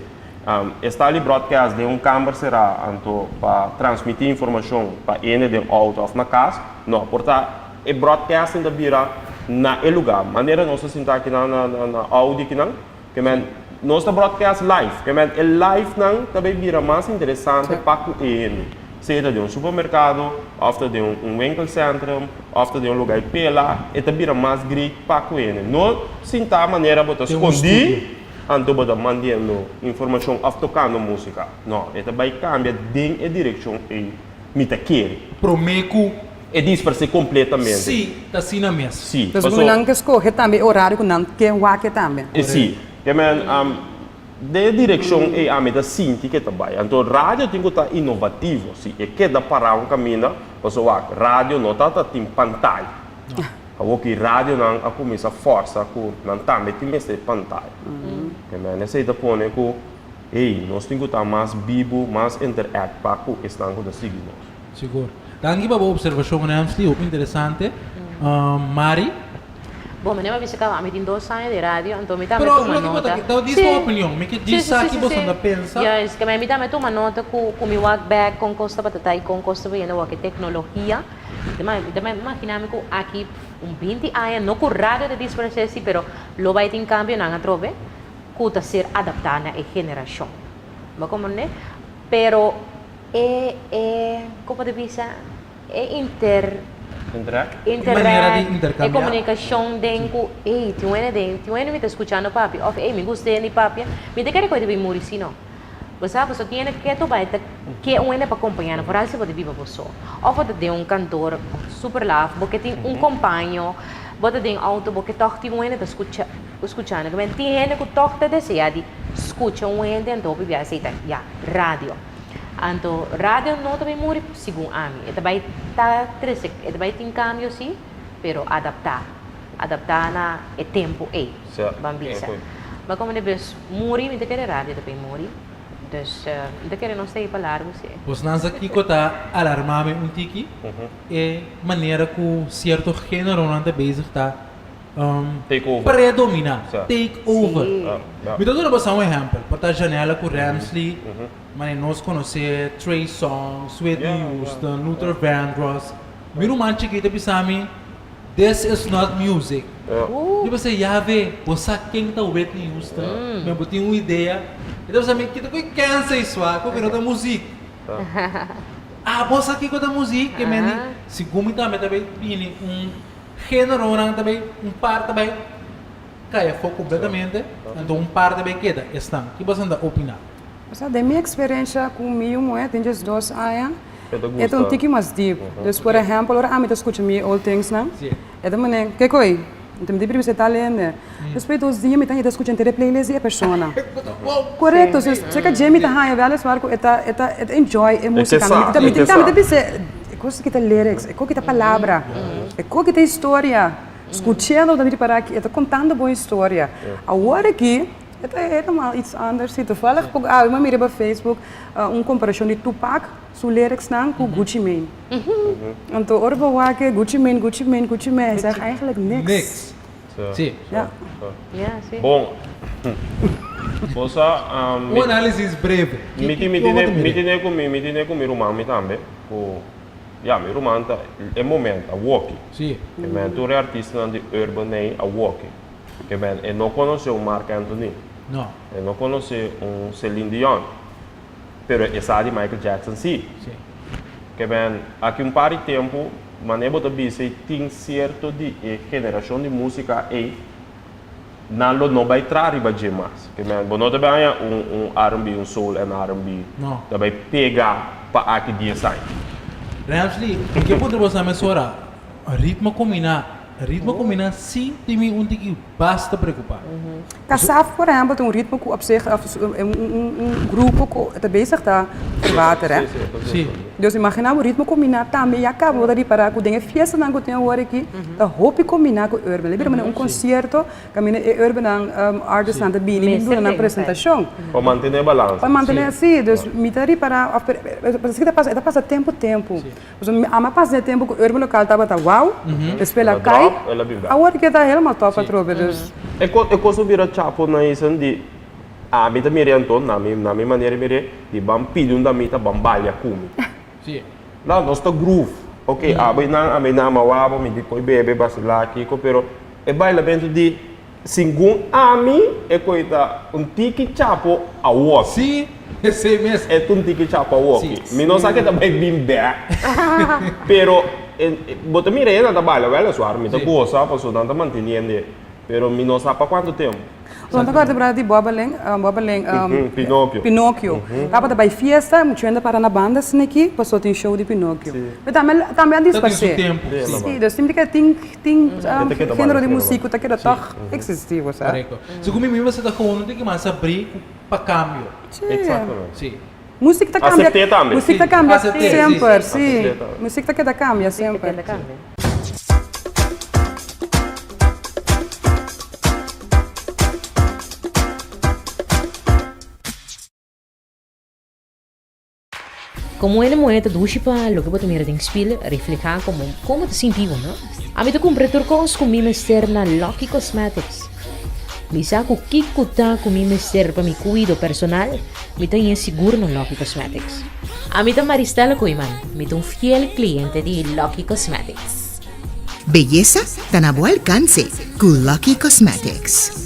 E sta li broadcast den un kamber será anto pa transmití informashon pa hende den outo òf na kas. No, por ta e broadcasting ta bira na e lugá. Manera nos ta sinta akinan na na Audi akinan, ke men nos ta broadcast live. Ke men e live nan ta bay bira mas interesante pa ku e hende. Sea ta den un supermerkado òf ta den un winkelcentrum òf ta den un lugá di pela, e ta bira mas great pa ku e hende. No sinta manera bo ta skondí. Anto bo ta mandiendo informacion of tocando musica. No, e ta bay cambia den e direccion ey mi ta kere. Prome cu. E disperse completamente. Si, ta asina mes. Si, Pues paso. nan ke scoge tambe e horario cu nan ke wak tambe. E si. Ke men, den e direccion ey ami ta sinti ke ta bay. Anto radio tin cu ta innovativo. Si e keda para un caminda, paso wak, radio no ta ta tin pantaya. Awor ki radionan a kuminsá fòrsa ku nan tambe tin mester pantaya. Ke men esei ta pone ku, hey, nos tin ku ta mas bibu, mas interact pa ku esnan ku ta sigui nos. Sigur. Danki pa bo observashon, Ramsley. Hopi interesante. Mari? Bon, mi no a bisa kaba, ami tin dos aña di radio, anto mi tambe Pero tuma loke bo ta nota. ke, ta dis bo opinion, mi ke djis sa ki boso ta pensa. Juist, ke mi tambe tuma nota ku ku mi wak bek kon kos tabata ta i kon kos ta bayendo wak e teknologia. Mi ta imagina mi ku aki un binti aña, no ku radio ta disparesé si, pero lo bai tin kambionan atrobe ku ta ser adaptá na e generashon. Bo komprendé? Pero e e kon bo ta bisa? E inter Interact? Manera di interact, e interkambiá. komunikashon den ku ey tin wende den, tin wende mi ta skuchando papia òf ey mi gusta hende papia, mi ta kere ku e ta bin muri si no. Bo sa pasobra tin hende ketu bai ta ke un hende pa kompañá nan, foral si bo ta biba bo so. Òf bo ta den un kantor super laf, bo ke tin un kompaño, bo ta den outo, bo ke tòg tin un hende ta skucha skuchando. Kimen tin hende ku tòg ta deseá di skucha un hende, anto hopi bia esei ta ya, radio. Anto radio no ta bai muri segun ami. E ta bai ta trese, e ta bai tin kambio si, pero adaptá. Adaptá na e tempu ei, ban bisa. Ma komo debes muri, mi ta kere radio ta bay muri. Dus mi ta kere nos ta ei pa largu si. Bos nan sa kiko ta alarmá mi un tiki? E manera ku sierto géneronan ta bezig ta. Take over. Predominá. Take over. Mi ta duna boso un ehèmpel. Por ta Janella ku Ramsley, manera nos konosé Trey Songz, Whitney Houston, Luther Vandross. Mi ruman chikito a bisa mi, This is not music. Mi bisa, Yave, bo sa ken ta Whitney Houston? Mi bo tin un idea? E ta bisa mi, Kita ku e kensa i swa, ku no ta muzik. Ah, bo sa kiko ta muzik? Ke men di, segun mi tambe ta bay bini un generonan ta bay, un par ta bay kai afó kompletamente, anto un par ta bay keda. Esnan, ki boso ta opiná? Osea, den mi eksperensha ku mi yu muhé tin djes dos aña, e ta un tiki mas dip. Dus, por ehèmpel, ora ami ta skucha mi old things-nan, e ta manera, Kiko ei? Anto mi ta pidi bis'é tal hende. Despues dos dia mi ta yega skucha henter e playlist di e persona. Korekto, so serka dje mi ta haña wèliswaar ku e ta e ta e ta enjoy e músika. Mi ta mi ta bis'é, e kos aki ta lyrics, e kos aki ta palabra, e kos aki ta historia. Skuch'é ta ripará ki e ta kontando bo historia. Awor aki E ta helemaal iets anders. Si toevallig poko awe mi a mira riba Facebook un komparashon di Tupac su lyricsnan ku Gucci Mane. Anto ora bo wak e Gucci Mane, Gucci Mane, Gucci Mane, hij zegt eigenlijk niks. Niks. Si. Ja. Bon, bo sa Un análisis breve. Mi tin mi tine ku mi tine ku mi ruman mi tambe ku ya mi ruman ta e moment a woki. Si. E men tur e artistanan di urban ei a woki. Ke men e no konosé un Marc Anthony. No. E no konosé un Celine Dion. Pero e sa di Michael Jackson sí. Sí. Ke men aki un par di tempu manera bo ta bisa ei tin sierto di e generashon di músika ei nan lo no bai traha riba dje mas. Ke men bo no ta bai haña un un R&B, un soul and R&B No. ta bai pega pa aki dies aña. Ramsley, mi ke puntra bo sa mesora, ritmo kombiná Ritmo ku mi nan si tin mi un tiki basta preokupá. Kasaf por ehèmpel ta un ritmo ku op zich òf un grupo ku ta bezig ta verwater hè. Sí. Dus imaginá bo ritmo kombiná tambe ya kaba bo ta ripará ku den e fiestanan ku tin awor aki ta hopi kombiná ku urban. Lo bira manera un konsierto kaminda e urbannan artistnan ta bini i duna nan presentashon. Pa mantené balansa. Pa mantené si. Dus mi ta ripará òf pasobra ta pasa e ta pasa tempu tempu. Pasobra mi ama pasa e tempu ku Urban Local tabata wou, despues el a kai, awor ke ta helemaal top atrobe, dus. E kos a bira chapo na esun di ami ta mir'é anto, na mi na mi manera di mir'é, di ban pidi un damita ban balia ku mi. No, nos ta groove, ok, abo i nan, ami nan, ama wou, mi di koi bebe, basilá, kiko, pero e bailamentu di Segun ami e koe ta un tiki chapo awoki. Sí, esei mes. E ta un tiki chapo awoki. Sí. Mi no sa ke ta bai bin bek, pero bo ta mira e nan ta baila wèleswaar, mi ta gosa pasobra nan ta manteniendo, pero mi no sa pa kuantu tempu. Bo ta kòrda brada di Bòbelin, Bòbelin, Pinocchio. Pinocchio. Tabata bai fiesta, muchu hende para na banda asina aki, pasobra tin show di Pinocchio. Pero tambe, tambe a disparsé. Ta tin su tempu, sí. Sí, dus tin ke tin Tin género di musik ku ta keda tòg eksistí, bo sa. Korekto. Segun mi mi mester ta gewoon un tiki mas abrí ku pa kambio. Sí. Eksaktamente. Sí. Musik ta kambia. Asept'é tambe. Musik ta kambia Asept'é, sí. semper, sí. Asept'é tambe. Musik ta keda kambia semper. Musik ta keda kambia. Komo hende muhé ta dushi pa loke bo ta mira den spil reflehá komo kon bo ta sinti bo, no? Ami ta kumpra tur kos ku mi mester na Lucky Cosmetics. Mi sa ku kiko ta ku mi mester pa mi kuido personal, mi ta haña sigur na Lucky Cosmetics. Ami ta Maristella Koeiman, mi ta un fiel kliente di Lucky Cosmetics. Beyesa ta na bo alkanse ku Lucky Cosmetics.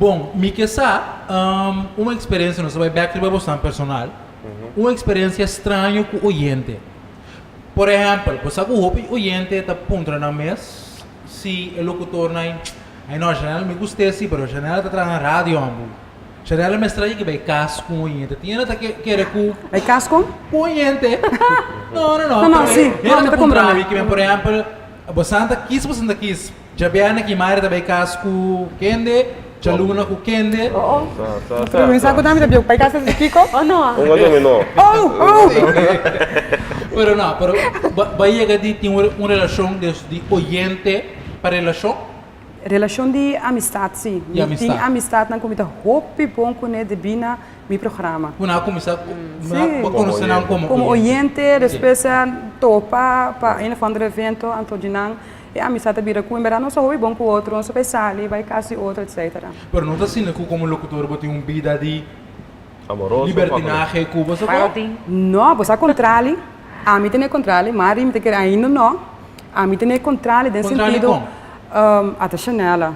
Bon, mi ke sa un eksperensia, nos ta bai bèk riba bosnan personal, un eksperensia straño ku oyente. Por ehèmpel, bo sa ku hopi oyente ta puntra nan mes si e lokutornan Ai no, Chanel mi gust'é si, pero Chanel ta traha na radio ambu. Chanel mester a yega bai kas ku un oyente. Tin hende ta kere ku. Bai kas kon? Ku un oyente. No, no, no. No, no, si. Hende ta puntra mi kimen, por ehèmpel, bo santa kis bo santa kis? Djabièrnè ki Mari ta bai kas ku kende, djaluna ku kende. Oh, oh. Pero mi sa ku tambe ta bieu bai kas di Kiko. Oh, no. Un a dominó. Oh, oh. Pero no, pero bo a yega di tin un relashon di oyente pa relashon? Relashon di amistat, si. Di Mi tin amistat. amistatnan ku mi ta hopi bon kuné debí na mi programa. Ku nan a kuminsá Si. bo konosé nan komo Komo oyente. oyente, despues a topa pa een of ander evento, anto di nan e amistat a bira ku en bèrdat nos ta hopi bon ku otro, nos ta bai sali, bai kas di otro, etcetera. Pero no ta asina ku komo lokutor bo tin un bida di Amoroso. Libertinahe ku bo sa Para ko? tin. No, bo sa kontrali. Ami tene kontrali, Mari mi ta kere ainda no. Ami tene kontrali den Kontrali sentido, kon? ata Shanella.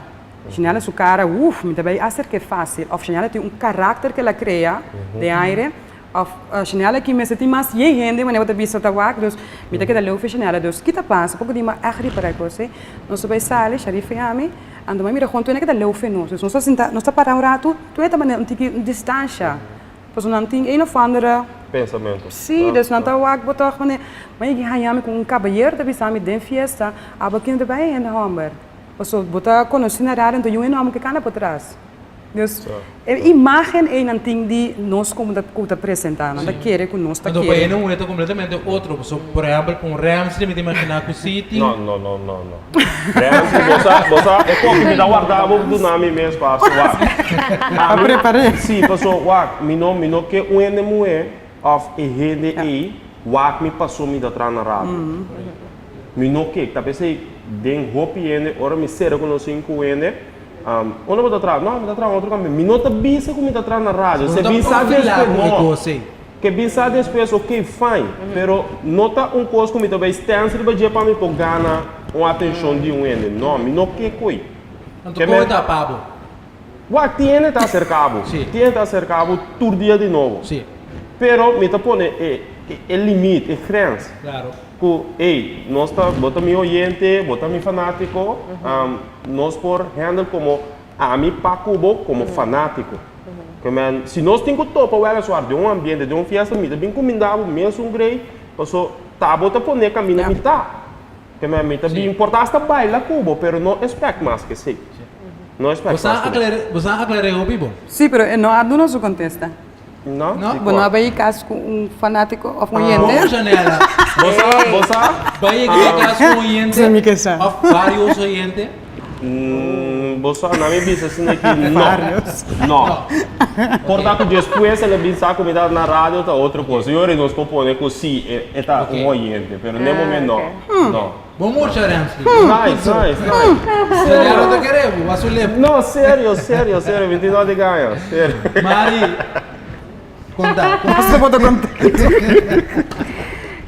Shanella su kara, uf, mi ta bai aserk'é fásil. Òf Shanella tin un karakter ku el a krea den aire. Òf Shanella ki mester tin mas yen hende manera bo ta bisa ta wak. Dus mi ta keda leu for Shanella. Dus ki ta pasa? Poko di mi a ègt ripará e kos ei. Nos ta bai sali, Sharifa i ami. Anto mi a mira kon tur hende a keda leu for nos. Dus nos ta sinta, nos ta para un ratu. Tur e ta manera un tiki un distansha, pasobra nan tin een of andere. Pensamentu. Sí, dus nan ta wak bo tòg manera, mi a yega haña mi ku un kabayero ta bisa mi den fiesta, abo kende ta bai hende hòmber? Pasobra bo ta konosí na radio, anto yu hende hòmber ke kanda por tras. Dus e imágen ei nan tin di nos komo ta ku ta presentá, nan ta kere ku nos ta Anto pa kere. hende muhé ta kompletamente otro, pasobra por ehèmpel ku un Ramsey mi ta imaginá ku sí tin. No, no, no, no, no. Ramsey, bo sa, bo sa, e koki mi ta warda bo duna mi mes paso, wak. Pa prepar'é. Sí, paso, wak, mi no, mi no ke un hende muhé òf e hende ei wak mi paso mi ta traha na radio. Mi no ke, ta p'esei den hopi hende ora mi sera ku nos sinku hende, Unda bo ta traha? No, mi ta traha otro kaminda. Mi no ta bisa ku mi ta traha na radio. Bo Se no ta bisa profilá despues, ku e no. kos ei. Ke bisa despues, ok, fine. Pero no ta un kos ku mi ta bai stèns riba dje pa mi por gana un atenshon di un hende. No, mi no ke koe. Anto Ke koe men ta pa bo? Wak, tin hende ta aserká bo. Sí. Tin hende ta aserká bo tur dia di nobo. Sí. Pero mi ta pone e e limit, e grens. Klaro. Ku, ey, nos ta, bo ta mi oyente, bo ta mi fanátiko, nos por handle komo ami pa ku bo komo fanátiko. Ke men, si nos tin ku topa wèleswar den un ambiente, den un fiesta, mi ta bin kuminda bo mesun grei, paso ta bo ta pone kaminda mi ta. Ke men, mi ta bin por ta asta baila ku bo, pero no expect mas ke esei. No expect mas ke esei. Bo sa aklar'é hopi bo? Sí, pero e no a duna su kontesta. No? No. Di Bo no kua? a bai kas ku un fanátiko òf un Bo oyente? Janela. Bo sa? Bo sa? Bai yega di kas ku un oyente Sa mi ke sa. òf vários oyente? Bo sa, nan mi bisa asina ki no. Vários. No. Por ta ku despues el a bin sa ku mi ta na radio ta otro kos. I ora nos por pone ku si e ta un oyente, pero n'e momento no. No. Bo mucha Ramsley. Nice, nice, nice. Janela ta kere bo, bo su lep. No, serio, serio, serio, mi tin no di gaña, serio. Mari, konta. Basta bo ta kontento.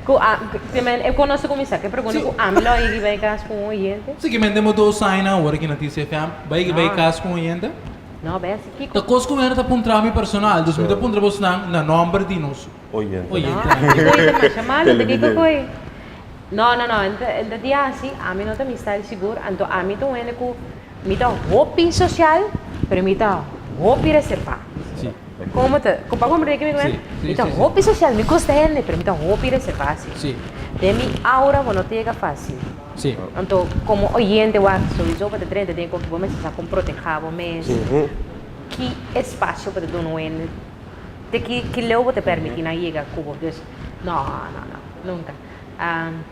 Ku a, te men, e kono sa kuminsá ku e pregunta ku ami lo a yegi bai kas ku un oyente? Si ke men den bo dos aña awor aki na TCFM, bai yegi bai kas ku un oyente? No, bai hasi kiko. Ta kos ku mi ta puntra mi personal, dus mi ta puntra bosnan na nòmber di nos Oyente. oyente. No, kiko ta masha malu, ta kiko koe. No, no, no, en ta dia asi, ami no ta mi style sigur, anto ami ta un hende ku mi ta hopi social, pero mi ta hopi reservá. Sí. Komo ta, ku pa komprende ke mi Sí, sí, Mi ta sí, sí. hopi social, mi gusta hende, pero mi ta hopi reservá si. Sí. Den mi aura bo no ta yega fásil. Sí. Anto komo oyente wak souiso bo ta drenta den koki bo mester sa kon protehá bo mes, ki espasio bo ta duna un hende, te ki ki leu bo ta permití nan yega ku bo. Dus, no, no, no, nunka.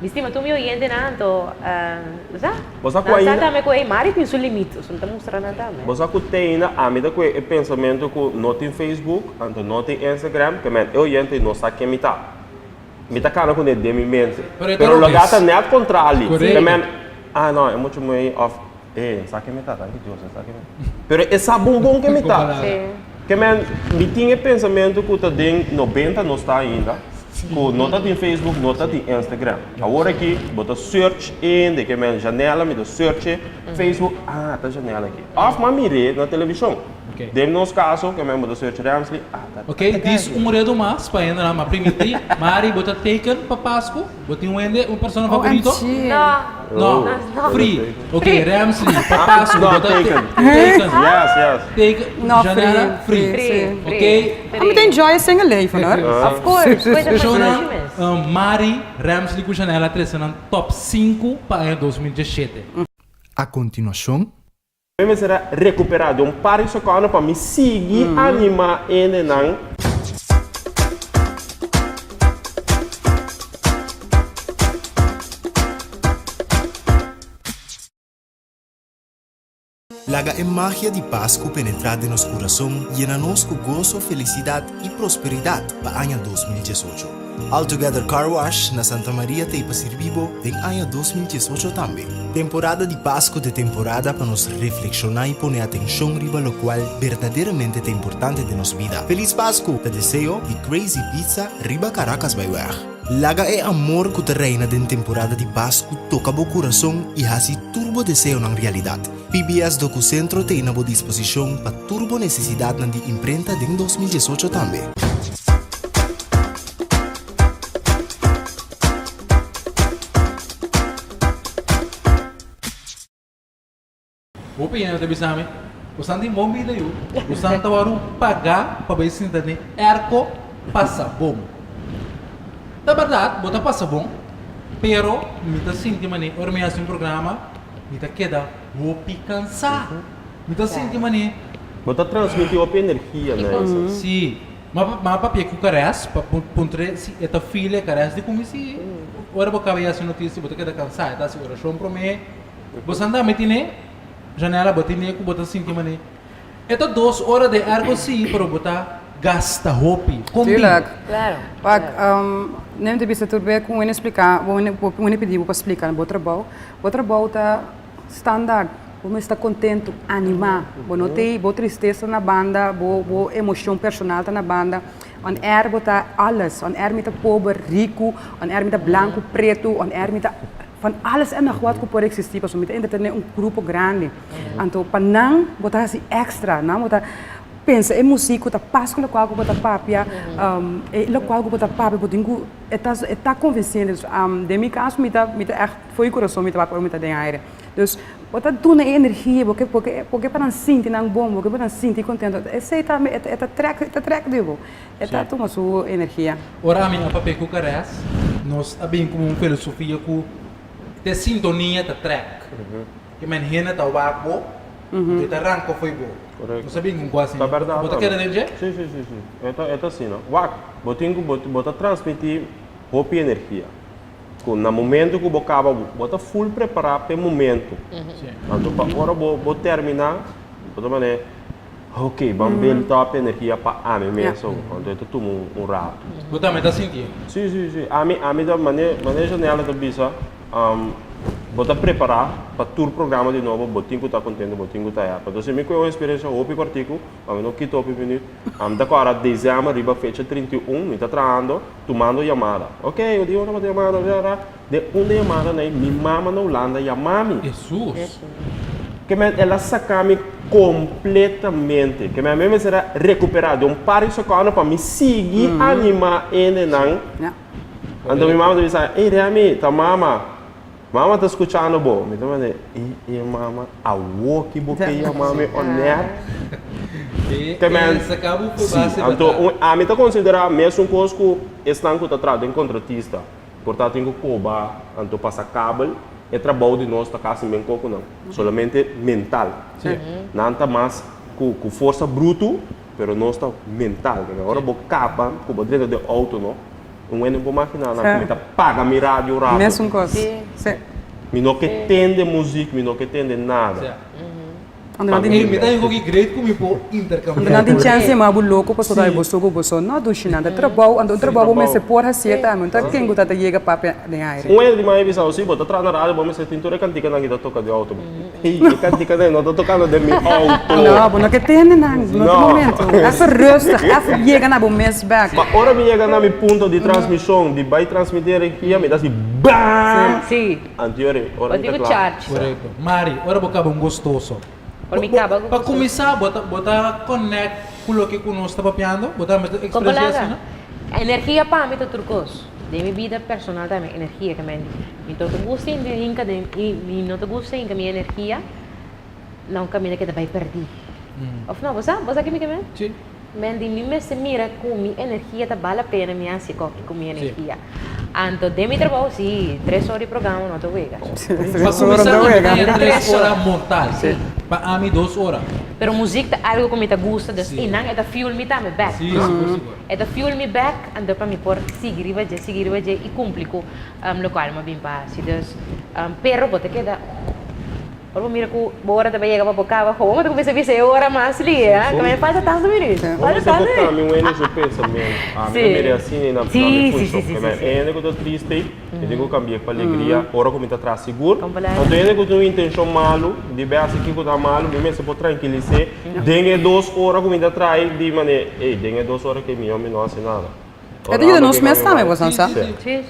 Mi stima tur mi oyentenan anto sa Bo sa ku nan sa ainda. tambe ku ey Mari tin su limit so no ta mustra nan tambe. Bo sa ku te ainda ami ta kue e pensamentu ku no tin Facebook anto no tin Instagram ke men e oyente no sa ken mi ta. Mi ta kana kuné den mi mente. Pero e ta Pero robes. loke ta net kontrali. Korekto. Ke men ah no e muchu muy of eh sa ken mi ta danki Dios e sa ken mi ta. Pero e sa bon bon ken mi ta. Sí. Ke men mi tin e pensamentu ku ta den nobenta nos ta ainda. Ku no ta tin Facebook, no ta tin Instagram. Awor aki bo ta search in de ke men Janela, mi ta search e Facebook, ah ta Janela aki. Òf m'a mir'é na televishon. Den nos kaso, ke men bo ta search Ramsley, ah ta. Ok, dis un redu mas pa hende nan, ma primiti, Mari bo ta teken pa Pasku? Bo tin un hende, un persona favorito? OMG. No. No, free. Ok, Ramsley, pa Pasku No, bo ta teken. teken. Yes, yes. Teken, No, Janella, free, free. free, Ok. Ami ta enjoy e single leven hoor. Of course, koe ta Shona, masha mes. Mari, Ramsley ku Janella trese nan top sinku pa aña 2017. A kontinuashon. Mi mester a recuperá den un par di secondo pa mi sigui animá hendenan. Laga e magia di Pasku penetrá den nos kurason, yena nos ku goso, felisidat i prosperidat pa aña 2018. All Together Car Wash na Santa Maria ta ei pa sirbi bo den aña 2018 tambe. Temporada di Pasku ta e temporada pa nos reflekshoná i pone atenshon riba lokual berdaderamente ta importante den nos bida. Felis Pasku! Ta deseo di Crazy Pizza riba Caracasbaaiweg. Laga e amor ku ta reina den temporada di Pasku toka bo kurason i hasi tur bo deseonan realidat. PBS Dokucentro ta ei na bo disposishon pa tur bo nesesidatnan di imprenta den 2018 tambe. Hopi hende ta bisa mi, Bosan tin bon bida yu, bosan ta wòrdu pagá pa bai sinta den airco pasa bon. Ta bèrdat, bo ta pasa bon, pero mi ta sinti manera ora mi hasi un programa mi ta keda hopi kansá. Mi ta sinti manera. Bo ta transmití hopi energia na esei. Sí. Ma papia ku kares pa puntr'é si e ta feel e kares di ku mi si ora bo kaba yasi notisia bo ta keda kansá e ta hasi orashon promé bo sa anda mi tine Janela bo tine ku bo ta sinti manera e ta dos ora den airco si pero bo ta gasta hopi kon bin? Tuurlijk. Wak neem ta bisa tur be ku wene splika bo wene pidi bo pa splika bo trabou bo trabou ta Standaard, bo mester ta kontentu, animá. Bo no tei bo tristesa na banda, bo bo emoshon personal ta na banda. On air bo ta alles. On air mi ta pober, riku, on air mi ta blanku, pretu, on air mi ta van alles en nog wat ku por eksistí pasobra mi ta entretené un grupo grandi. Anto pa nan bo ta hasi èkstra, nan bo ta pensa e musik ku ta pas ku lokual ku bo ta papia, e lokual ku bo ta papia bo tin ku e ta e ta konvinsente. Dus den mi kaso mi ta mi ta ègt. Fo'i kurason mi ta papia ora mi ta den aire. Dus, bo ta duna e energia, bo ke bo ke bo ke pa nan sinti nan bon, bo ke pa nan sinti kontento. Esei tambe e ta trèk e ta trèk di bo. E ta tuma su energia. Ora ami a papia ku Kares, nos a bin ku un filosofia ku te sintonia ta trèk. Ke men hende ta wak bo, anto e ta ranka fo'i bo. Nos a bin ku un kos asina. Bo ta kere den dje? Si, si, si, si. E ta e ta asina. Wak, bo tin ku bo ta transmití hopi energia. Ku na momento ku bo kaba bo ta full prepará pa e momento. Anto pa ora bo bo terminá bo ta manera ok ban build up energia pa ami mes awo. Anto e ta tuma un ratu. Bo tambe ta sinti? Si si si ami ami ta mane mane Janella ta bisa bo ta prepará pa tur programa di nobo bo tin ku ta kontento bo tin ku ta happy. Anto si mi kohe un eksperensia hopi kòrtiku pa mi no kita hopi minüt ami ta kòrda desèmber riba fecha 31 mi ta trahando. Tumando yamada. Ok, o di ora bo ta yamando, ra, ra. Den un de yamada nei, mi mama na Hulanda yama mi. Hesus. Ke men el a saka mi kompletamente. Ke men ami mester a rekuperá den un par di sekondo pa mi sigui animá hendenan. Anto mi mama ta bisa, Ey Remy, ta mama. Mama ta skuchando bo. Mi ta manda, e e mama, awo ki bo ke yama mi oner? Te men, si, anto un, ami ta konsiderá mesun kos ku esnan ku ta traha den kontratista. Por ta tin ku koba, anto pasa kabel, e trabou di nos ta kasi men koko nan. Solamente mental. Nan ta mas ku ku forsa brutu, pero nos ta mental. Ora bo kaba ku bo drenta den outo no. Un hende por magina nan ku mi ta paga mi radio rato. Mesun kos. Si. Mi no ke tende muzik, mi no ke tende nada. Ando nan tin. Mi ta un poki great ku mi por interkambiá. Ando nan tin chèns di yama bo loko pasobra bo so ku bo so no dushi nan. Ta trabou, anto un trabou bo mester por hasié tambe. No ta ken ku ta ta yega papia den aire. Un hende di mami bisa bo, si bo ta traha na radio bo mester tin tur e kantikanan ki ta toka den outo. Hey, e kantikanan no ta tokando den mi outo. No, bo no ke tende nan. No ta momento. Even rustig, even yega na bo mes bek. Ma ora mi yega na mi punto di transmishon, di bai transmití energia, mi ta hasi bam! Sí. Anto yori, ora mi ta kla. Korekto. Mari, ora bo kaba un gostoso. Ora mi kaba ku Pa kuminsá bo ta bo ta connect ku loke ku nos ta papiando? Bo ta mester expresia asina? Energia pa mi ta tur kos. Den mi bida personal tambe energia ke men di. Mi no ta gusta hinka den mi no ta gusta hinka mi energia na un kaminda ke ta bai pèrdí. Òf no? Bo sa? Bo sa ke mi ke men? Sí. Men di mi mester mira ku mi energia ta bal la pena mi hasi koki ku mi energia. Anto den mi trabou si, tres ora di programa no ta wega. Pa kuminsá mi ta haña tres ora mortal. Pa ami dos ora. Pero muzik ta algu ku mi ta gusta, dus einan e ta fuel mi tambe bèk. Sí, sigur sigur. E ta fuel mi bèk, anto pa mi por sigui riba dje, sigui riba dje i kumpli ku lokual mi a bin pa hasi. Dus, pero bo ta keda. Ora bo mira ku bo ora ta bai yega pa bo kaba, gewoon bo ta kuminsá bisa e ora mas lihe, ha? Kaba e falta tantu minüt, falta tantu minüt. Bo mester por kambia un hende su pensamentu. Ami ta mira asina na mi funshon. E hende ku ta triste ei, mi tin ku kambi'é pa alegria ora ku mi ta traha sigur. Anto e hende ku tin un intenshon malu, di bai hasi kiko ta malu, mi mester por trankilis'é den e dos ora ku mi ta traha ei, di manera, ey, den e dos ora ke mihó mi no hasi nada. E ta yuda nos mes tambe bo san sa.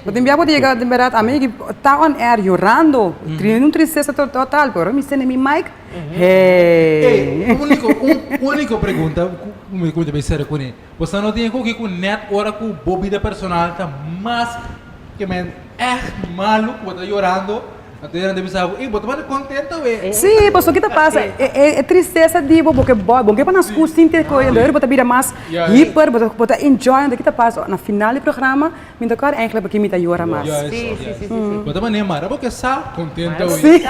Bo tin bia bo ta yega den berdad ami ki ta on air yorando, teniendo un tristesa total pero mi sende mi mic hey. Ey, unico, un unico pregunta cu mi ta bay cera cune. Bo sa no tin e koki cu net ora cu bo bida personal ta mas ke men echt malo cu bo ta yorando Anto nan ta bisa bo, ey, bo ta manda contento awe. Sí, pasobra ki ta pasa, e tristesa di bo, bo ke bo ke pa nan scu sinti e koe, anto bo ta bira mas hyper, bo ta enjoy, anto ki ta pasa, na final di programa, mi ta kòrda eigenlijk pakico mi ta yora mas. Juist, juist. Bo ta manera mara bo ke sa contento awe. Sí.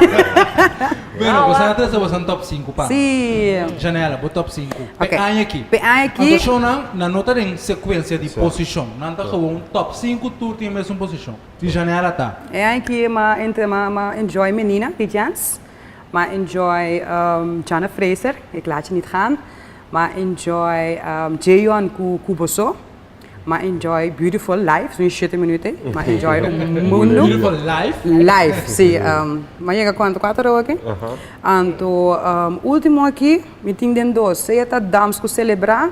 Bueno, bo sa trese bo san top sinku pa. Sí. Janella, bo top sinku. Pe aña aki. Pe aña aki. Anto shownan, nan no ta den secuencia di posicion, nan ta gewoon top sinku tur tin e mesun posicion. Di janela ta. E aña aki m'a entra m'a m'a enjoy Menina di Jens, m'a enjoy Jana Fraser, Ik laat je niet gaan, m'a enjoy Jayon ku Kubo So, m'a enjoy Beautiful live, su shete minuut ei, m'a enjoy un mundu. Beautiful live? Live, si. M'a yega kuantu kuater ora aki. Anto ultimo aki mi tin den dos, sea ta Dams ku Selebrá,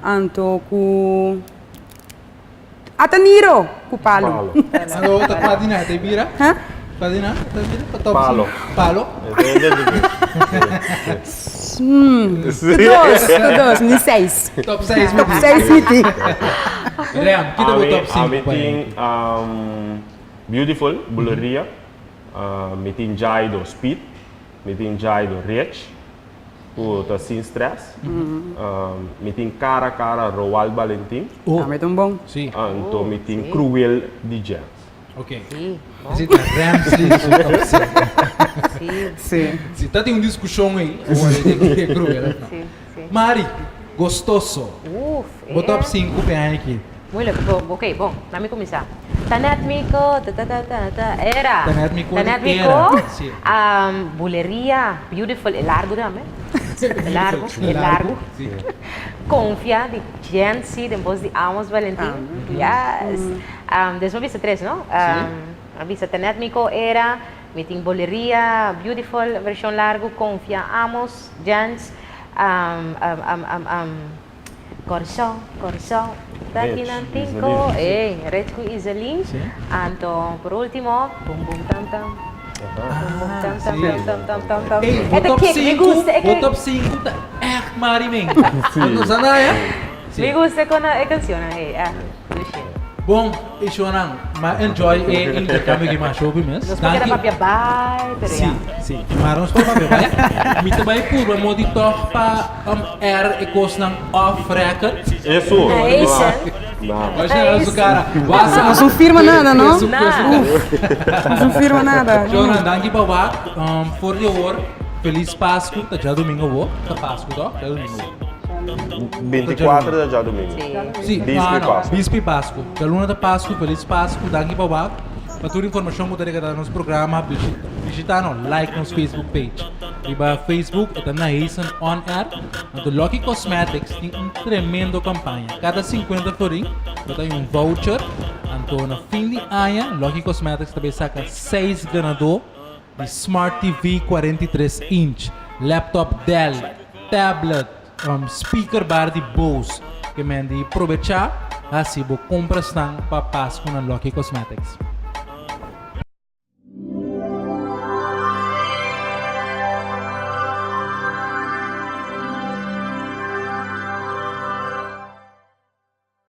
anto ku. Ata Niro ku palu. Ando ta kwa di na te bira? Ha? Kwa di na te bira? Pa top Palo. Palo. Te dos, te dos, ni seis. Top seis Top seis mi tin. Rem, kita bo top sinku Ami pa tin Beautiful, Buleria. Mi tin Jaido Speed. Mi tin Jaido Rich. Ku ta sin stress. Mi tin Cara Cara Roald Balentin. Oh. Tambe ta un bon. Si. Anto mi tin Cruel di Jens. Ok. Esei ta Ramsley su top sinku. Si. Si ta tin un diskushon ei ora di e Cruel of no. Mari, gostoso. Uf, Bo top sinku pe aña aki. Moeilijk, bo, ok, bon, laat mi kuminsá. Ta net mi ko, ta ta ta ta ta, era. Ta net mi ko Ta net mi era, ko, si. Buleria, beautiful, e largu tambe. E largu, e largu. Si. Konfia di Jency den bos di Amos Valentin. Yes. Des mi a bisa tres, no? Si. A bisa ta net mi ko, era, mi tin buleria, beautiful, vershon largu, konfia, Amos, Jens, Kòrsou, Kòrsou, ta ki nan tin ko, ey, Rich ku Iselin, anto por ultimo, bum bum tam tam, bum bum tam tam tam tam tam tam tam, Ey, e bo ta top kick, mi sinku, gusta e bo ke, top sinku ta ègt mari men. Bo no sa nada ya? Mi gusta kon e kanshonnan ey, ah, dushi. Bon, e shownan, m'a enjoy e intercambio aki masha hopi mes. Nos por keda Danki. papia bai, pero Sí, ya. sí, maar nos por papia bai. Mi ta bai purba modi tòg pa um air e kosnan off record. Eso. Nation. No. Oye, su cara. Wasa. Nos no firma nada, no? Su- Nah. Nos no firma nada. Shownan, danki pa wak. Um, for di awor, Feliz Pasku. Ta djadumingo awor. Ta Pasku, tòg? Djadumingo awor. 24 ta djadumingo. Sí, Bispi Pasku. Bispi Pasku. Djaluna ta Pasku, Felis Pasku, danki pa wak. Pa tur informashon ku ta regarda nos programa, bishita no, like nos Facebook page. Riba Facebook e ta Nahason On Air. Anto Lucky Cosmetics tin un tremendo kampaña. Kada 50 florin bo ta haña un voucher. Anto na fin di aña Lucky Cosmetics ta bay saka 6 ganadó di Smart TV 43 inch, laptop Dell, tablet, speaker bar di Bose. Ke men di probecha hasi bo komprasnan pa Pasku na Lucky Cosmetics.